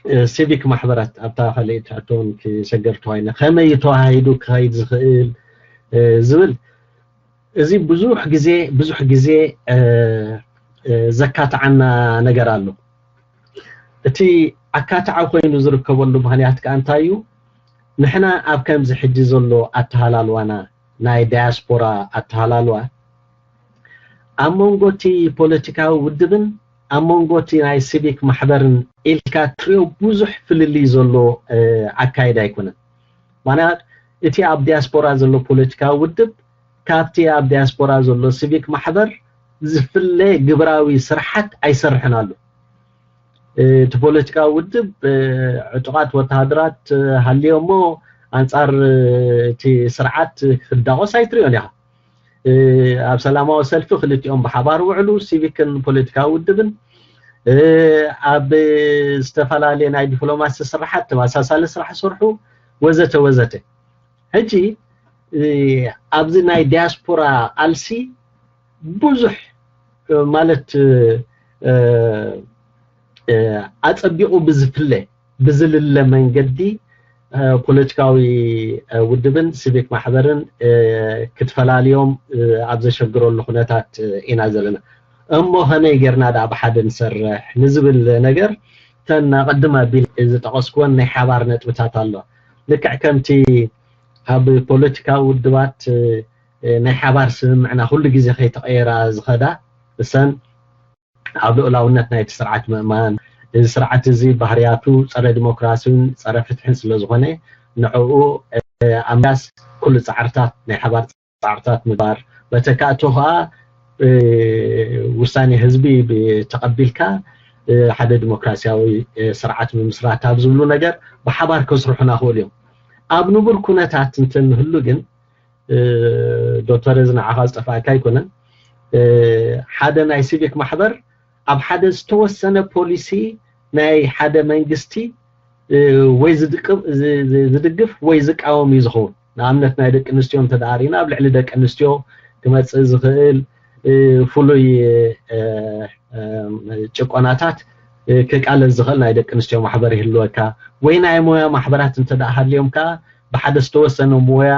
እ፣ ሲቪክ ማሕበራት ኣብታ ካልእ ትሕቶን ክሰገር ተዋይነ ከመይ ተዋሂዱ ክኸይድ ዝኽእል፣ እ፣ ዝብል እዚ ብዙሕ ግዜ፣ ብዙሕ ግዜ፣ እ፣ እ፣ ዘካትዓና ነገር ኣሎ። እቲ ኣካትዓ ኮይኑ ዝርከበሉ ምኽንያት ከኣ እንታይ እዩ? ንሕና ኣብ ከምዚ ሕጂ ዘሎ ኣተሃላልዋና፣ ናይ ዳያስፖራ ኣተሃላልዋ፣ ኣብ መንጎ እቲ ፖለቲካዊ ውድብን ኣብ መንጎ እቲ ናይ ሲቪክ ማሕበርን ኢልካ ትሪኦ ብዙሕ ፍልልይ ዘሎ፣ እ፣ ኣካይዳ ኣይኮነን። ምኽንያቱ እቲ ኣብ ዲያስፖራ ዘሎ ፖለቲካዊ ውድብ ካብቲ ኣብ ዲያስፖራ ዘሎ ሲቪክ ማሕበር ዝፍለ ግብራዊ ስርሓት ኣይሰርሕን ኣሎ። እ፣ እቲ ፖለቲካዊ ውድብ፣ እ፣ ዕጡቓት ወተሃደራት፣ እ፣ ሃልዮ እሞ ኣንጻር፣ እ፣ እቲ ስርዓት ክዳቖስ ኣይትሪኦን ኢኻ። እ፣ ኣብ ሰላማዊ ሰልፊ ክልቲኦም ብሓባር ውዕሉ፣ ሲቪክን ፖለቲካዊ ውድብን፣ እ፣ ኣብ ዝተፈላለየ ናይ ዲፕሎማሲ ስራሓት ተመሳሳሊ ስራሕ ሰርሑ፣ ወዘተ ወዘተ። ሕጂ፣ እ፣ ኣብዚ ናይ ዲያስፖራ ቃልሲ ብዙሕ፣ እ፣ ማለት፣ እ፣ እ፣ ኣጸቢቑ ብዝፍለ፣ ብዝልለ መንገዲ፣ እ፣ ፖለቲካዊ፣ እ፣ ውድብን ሲቪክ ማሕበርን፣ እ፣ ክትፈላልዮም፣ እ፣ ኣብ ዘሸግረሉ ኩነታት፣ እ፣ ኢና ዘለና። እሞ ከመይ ጌርና ደኣ ብሓደ ንሰርሕ ንዝብል ነገር፣ እተን ኣቐድም ኣቢለ ዝጠቐስኩወን ናይ ሓባር ነጥብታት ኣሎ። ልክዕ ከምቲ ኣብ ፖለቲካዊ ውድባት፣ እ፣ ናይ ሓባር ስምምዕና ኩሉ ግዜ ከይተቐየራ ዝኸዳ፣ እሰን ኣብ ልኡላውነት ናይቲ ስርዓት ምእማን፣ እዚ ስርዓት እዚ ባህርያቱ ጸረ ዲሞክራሲን ጸረ ፍትሕን ስለ ዝኾነ፣ ንዕኡ፣ እ፣ ኣብ ምምላስ ኩሉ ጻዕርታት፣ ናይ ሓባር ጻዕርታት ምግባር፣ መተካእቶ ኸኣ፣ እ፣ ውሳኔ ህዝቢ ብ-፣ ተቐቢልካ፣ እ፣ ሓደ ዲሞክራሲያዊ፣ እ፣ ስርዓት ምምስራት ኣብ ዝብሉ ነገር ብሓባር ከስርሑና ክእሉ እዮም። ኣብ ንቡር ኩነታት እንተንህሉ ግን፣ እ፣ ዶክተር፣ እዚ ንዓኻ ዝጠፍኣካ ኣይኮነን። እ፣ ሓደ ናይ ሲቪክ ማሕበር ኣብ ሓደ ዝተወሰነ ፖሊሲ ናይ ሓደ መንግስቲ፣ እ፣ ወይ ዝድቅ-፣ ዝ-፣ ዝ-፣ ዝድግፍ ወይ ዝቃወም እዩ ዝኸውን። ንኣብነት ናይ ደቂ ኣንስትዮ እንተ ደኣ ርኢና፣ ኣብ ልዕሊ ደቂ ኣንስትዮ ክመጽእ ዝኽእል፣ እ፣ ፍሉይ፣ እ፣ እ፣ ጭቆናታት፣ እ፣ ክቃለስ ዝኽእል ናይ ደቂ ኣንስትዮ ማሕበር ይህልወካ፣ ወይ ናይ ሞያ ማሕበራት እንተ ደኣ ሃልዮም ከኣ ብሓደ ዝተወሰነ ሞያ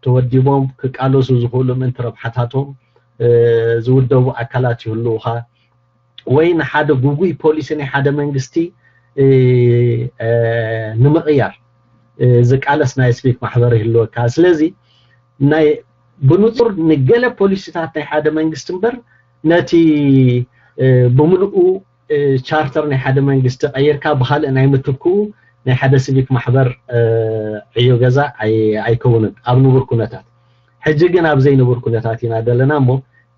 ተወዲቦም ክቃለሱ ዝኽእሉ ምእንቲ ረብሓታቶም፣ እ፣ ዝውደቡ ኣካላት ይህልዉኻ፣ ወይ ንሓደ ጉጉይ ፖሊሲ ናይ ሓደ መንግስቲ፣ እ፣ እ፣ ንምቕያር፣ እ፣ ዝቃለስ ናይ ሲቪክ ማሕበር ይህልወካ። ስለዚ ናይ ብንጹር ንገለ ፖሊሲታት ናይ ሓደ መንግስቲ እምበር ነቲ፣ እ፣ ብምልኡ፣ እ፣ ቻርተር ናይ ሓደ መንግስቲ ቀይርካ ብኻልእ ናይ ምትክኡ ናይ ሓደ ሲቪክ ማሕበር፣ እ፣ ዕዮ ገዛ ኣይ-፣ ኣይከውንን ኣብ ንቡር ኩነታት። ሕጂ ግን ኣብ ዘይንቡር ኩነታት ኢና ዘለና እሞ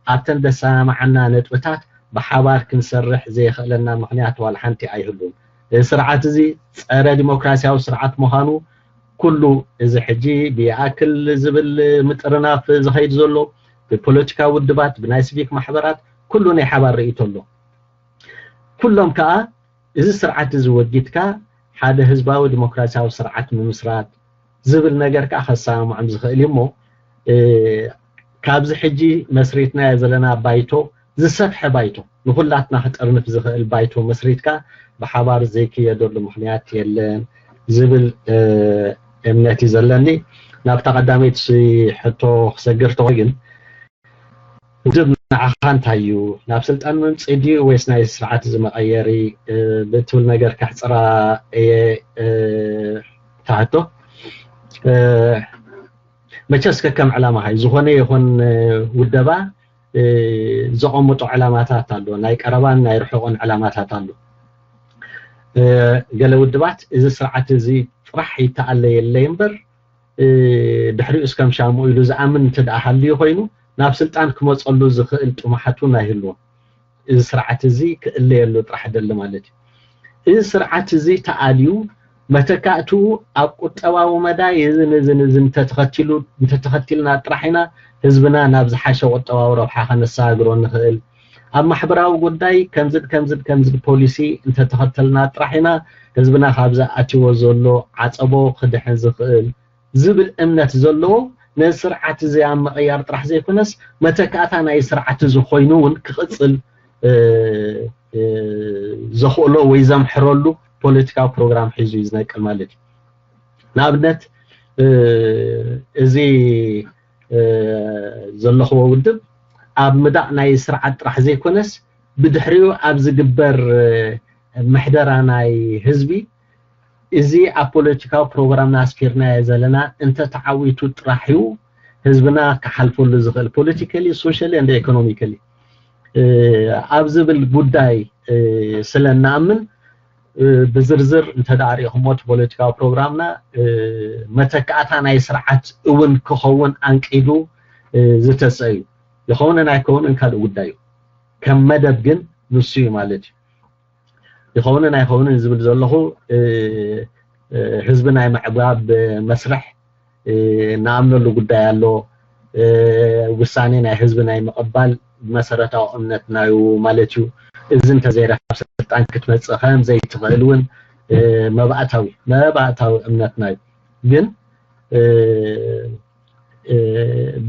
ኣብተን ደሰማምዓና ነጥብታት ብሓባር ክንሰርሕ ዘየኽእለና ምኽንያት ዋላ ሓንቲ ኣይህሉን። እዚ ስርዓት እዚ ጸረ ዲሞክራሲያዊ ስርዓት ምዃኑ ኩሉ እዚ ሕጂ ብይኣክል ዝብል ምጥርናፍ ዝኸይድ ዘሎ ብፖለቲካዊ ውድባት፣ ብናይ ሲቪክ ማሕበራት ኩሉ ናይ ሓባር ርእይቶ ኣሎ። ኩሎም ከኣ እዚ ስርዓት እዚ ወጊድካ ሓደ ህዝባዊ ዲሞክራሲያዊ ስርዓት ምምስራት ዝብል ነገር ከዓ ከሰማምዖም ዝኽእል እዩ። እሞ ካብዚ ሕጂ መስሪትናዮ ዘለና ባይቶ ዝሰፍሐ ባይቶ፣ ንኹላትና ክጥርንፍ ዝኽእል ባይቶ መስሪትካ ብሓባር ዘይክየደሉ ምኽንያት የለን ዝብል እምነት እዩ ዘለኒ። ናብታ ቀዳመይቲ ሕቶ ክሰግር ተኾ ግን ውድብ ንዓኻ እንታይ እዩ? ናብ ስልጣን መምፅኢ ድዩ ወይስ ናይ ስርዓት እዚ መቐየሪ ብትብል ነገር ከሕፅራ እየ። ታሕቶ መቸስ ከከም ዕላማ ሃይ ዝኾነ ይኹን ውደባ ዘቐምጦ ዕላማታት ኣሎ፣ ናይ ቀረባን ናይ ርሑቕን ዕላማታት ኣሎ። ገለ ውድባት እዚ ስርዓት እዚ ጥራሕ ይተኣለየለይ እምበር ድሕሪኡ እስከም ሻምኡ ኢሉ ዝኣምን እንተ ደኣ ሃልዩ ኮይኑ ናብ ስልጣን ክመፀሉ ዝኽእል ጥሙሓት እውን ኣይህልዎም። እዚ ስርዓት እዚ ክእለየሉ ጥራሕ ደሊ ማለት እዩ። እዚ ስርዓት እዚ ተኣልዩ መተካእትኡ ኣብ ቁጠባዊ መዳይ እዝን እዝን እዝን እንተተኸቲሉ እንተተኸቲልና ጥራሕ ኢና ህዝብና ናብ ዝሓሸ ቁጠባዊ ረብሓ ከነሰጋግሮ ንኽእል። ኣብ ማሕበራዊ ጉዳይ ከምዝን ከምዝን ከምዝን ፖሊሲ እንተተኸተልና ጥራሕ ኢና ህዝብና ካብዚ ኣትዎ ዘሎ ዓፀቦ ክድሕን ዝኽእል ዝብል እምነት ዘለዎ ነዚ ስርዓት እዚ ኣብ ምቕያር ጥራሕ ዘይኮነስ መተካእታ ናይ ስርዓት እዚ ኮይኑ እውን ክቕፅል ዘኽእሎ ወይ ዘምሕረሉ ፖለቲካዊ ፕሮግራም ሒዙ እዩ ዝነቅል ማለት እዩ። ንኣብነት እዚ ዘለኽዎ ውድብ ኣብ ምዳቕ ናይ ስርዓት ጥራሕ ዘይኮነስ ብድሕሪኡ ኣብ ዝግበር ምሕደራ ናይ ህዝቢ እዚ ኣብ ፖለቲካዊ ፕሮግራምና ኣስፊርናዮ ዘለና እንተተዓዊቱ ጥራሕ እዩ ህዝብና ክሓልፈሉ ዝኽእል ፖለቲካሊ ሶሻሊ እንደ ኢኮኖሚካሊ ኣብ ዝብል ጉዳይ ስለ እንኣምን ብዝርዝር እንተ ደኣ ሪኢኹሞ እቲ ፖለቲካዊ ፕሮግራምና መተካእታ ናይ ስርዓት እውን ክኸውን ኣንቂዱ ዝተስአ እዩ። ይኸውንን ኣይከውንን ካልእ ጉዳይ እዩ። ከም መደብ ግን ንሱ እዩ ማለት እዩ። ይኸውንን ኣይኸውንን ዝብል ዘለኹ ህዝቢ ናይ ምዕጋብ መስርሕ ንኣምነሉ ጉዳይ ኣሎ። ውሳኔ ናይ ህዝቢ ናይ ምቕባል መሰረታዊ እምነትና እዩ ማለት እዩ። እዚ እንተዘይረካ ኣብ ስልጣን ክትመፅእ ከም ዘይትኽእል እውን መባእታዊ መባእታዊ እምነትና እዩ። ግን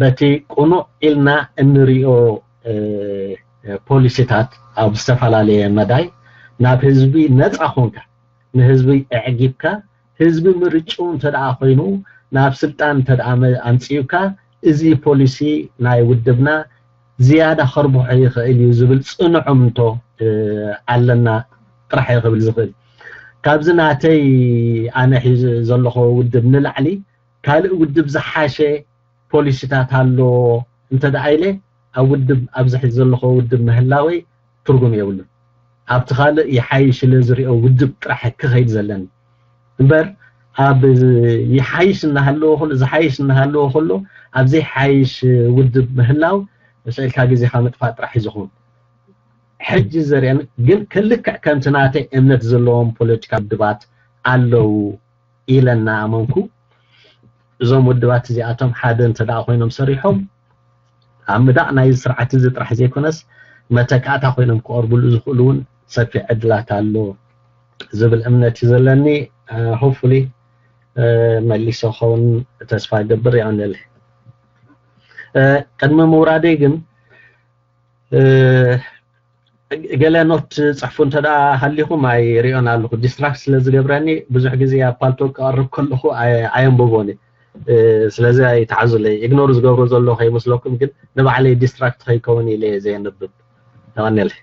በቲ ቅኑዕ ኢልና እንሪኦ ፖሊሲታት ኣብ ዝተፈላለየ መዳይ ናብ ህዝቢ ነፃ ኮንካ ንህዝቢ ኣዕጊብካ ህዝቢ ምርጭኡ እንተ ደኣ ኮይኑ ናብ ስልጣን እንተ ደኣ ኣምፅኡካ እዚ ፖሊሲ ናይ ውድብና ዝያዳ ከርብሖ ይኽእል እዩ ዝብል ፅኑዕ እምንቶ ኣለና ጥራሕ እየ ክብል ዝኽእል። ካብዚ ናተይ ኣነ ሒዙ ዘለኹ ውድብ ንላዕሊ ካልእ ውድብ ዝሓሸ ፖሊሲታት ኣለዎ እንተ ደኣ ኢለ ኣብ ውድብ ኣብዚ ሒዙ ዘለኹ ውድብ ምህላወይ ትርጉም የብሉን። ኣብቲ ካልእ ይሓይሽ ኢለ ዝሪኦ ውድብ ጥራሕ ክኸይድ ዘለኒ እምበር ኣብ ይሓይሽ እናሃለዎ ከሎ ዝሓይሽ እናሃለዎ ከሎ ኣብ ዘይሓይሽ ውድብ ምህላው ስእልካ ግዜኻ ምጥፋእ ጥራሕ እዩ ዝኸውን። ሕጂ ዘርእን ግን ክልክዕ ከምቲ ናተይ እምነት ዘለዎም ፖለቲካ ውድባት ኣለዉ ኢለ እናኣመንኩ እዞም ውድባት እዚኣቶም ሓደ እንተ ደኣ ኮይኖም ሰሪሖም ኣብ ምዳቕ ናይ ስርዓት እዚ ጥራሕ ዘይኮነስ መተካእታ ኮይኖም ክቐርብሉ ዝኽእሉ እውን ሰፊሕ ዕድላት ኣሎ ዝብል እምነት እዩ ዘለኒ። ሆፕፉሊ መሊሶ ኸውን ተስፋ ይገብር። ይቐንል። ቅድሚ ምውራደይ ግን ገለ ኖት ጽሕፉ እንተ ደኣ ሃሊኹም ኣይሪኦን ኣለኹ። ዲስትራክት ስለ ዝገብረኒ ብዙሕ ግዜ ኣብ ፓልቶክ ክቐርብ ከለኹ ኣየ- ኣየንብቦን እየ። ስለዚ ኣይትሓዙለይ። ኢግኖር ዝገብሮ ዘሎ ከይመስለኩም ግን ንባዕለይ ዲስትራክት ከይከውን ኢለ እየ ዘየንብብ። የቐንየለይ።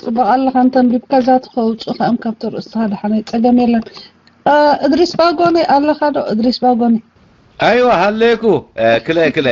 ጽቡቕ ኣለኻ እንተንቢብካ እዛ ትኸውጽእ ከኣም ካብቲ ርእስኻ ደሓነይ ጸገም የለን። እድሪስ ባጎኒ ኣለኻ ዶ እድሪስ ባጎኒ? ኣይዋ ሃለይኩ ክለ ክለ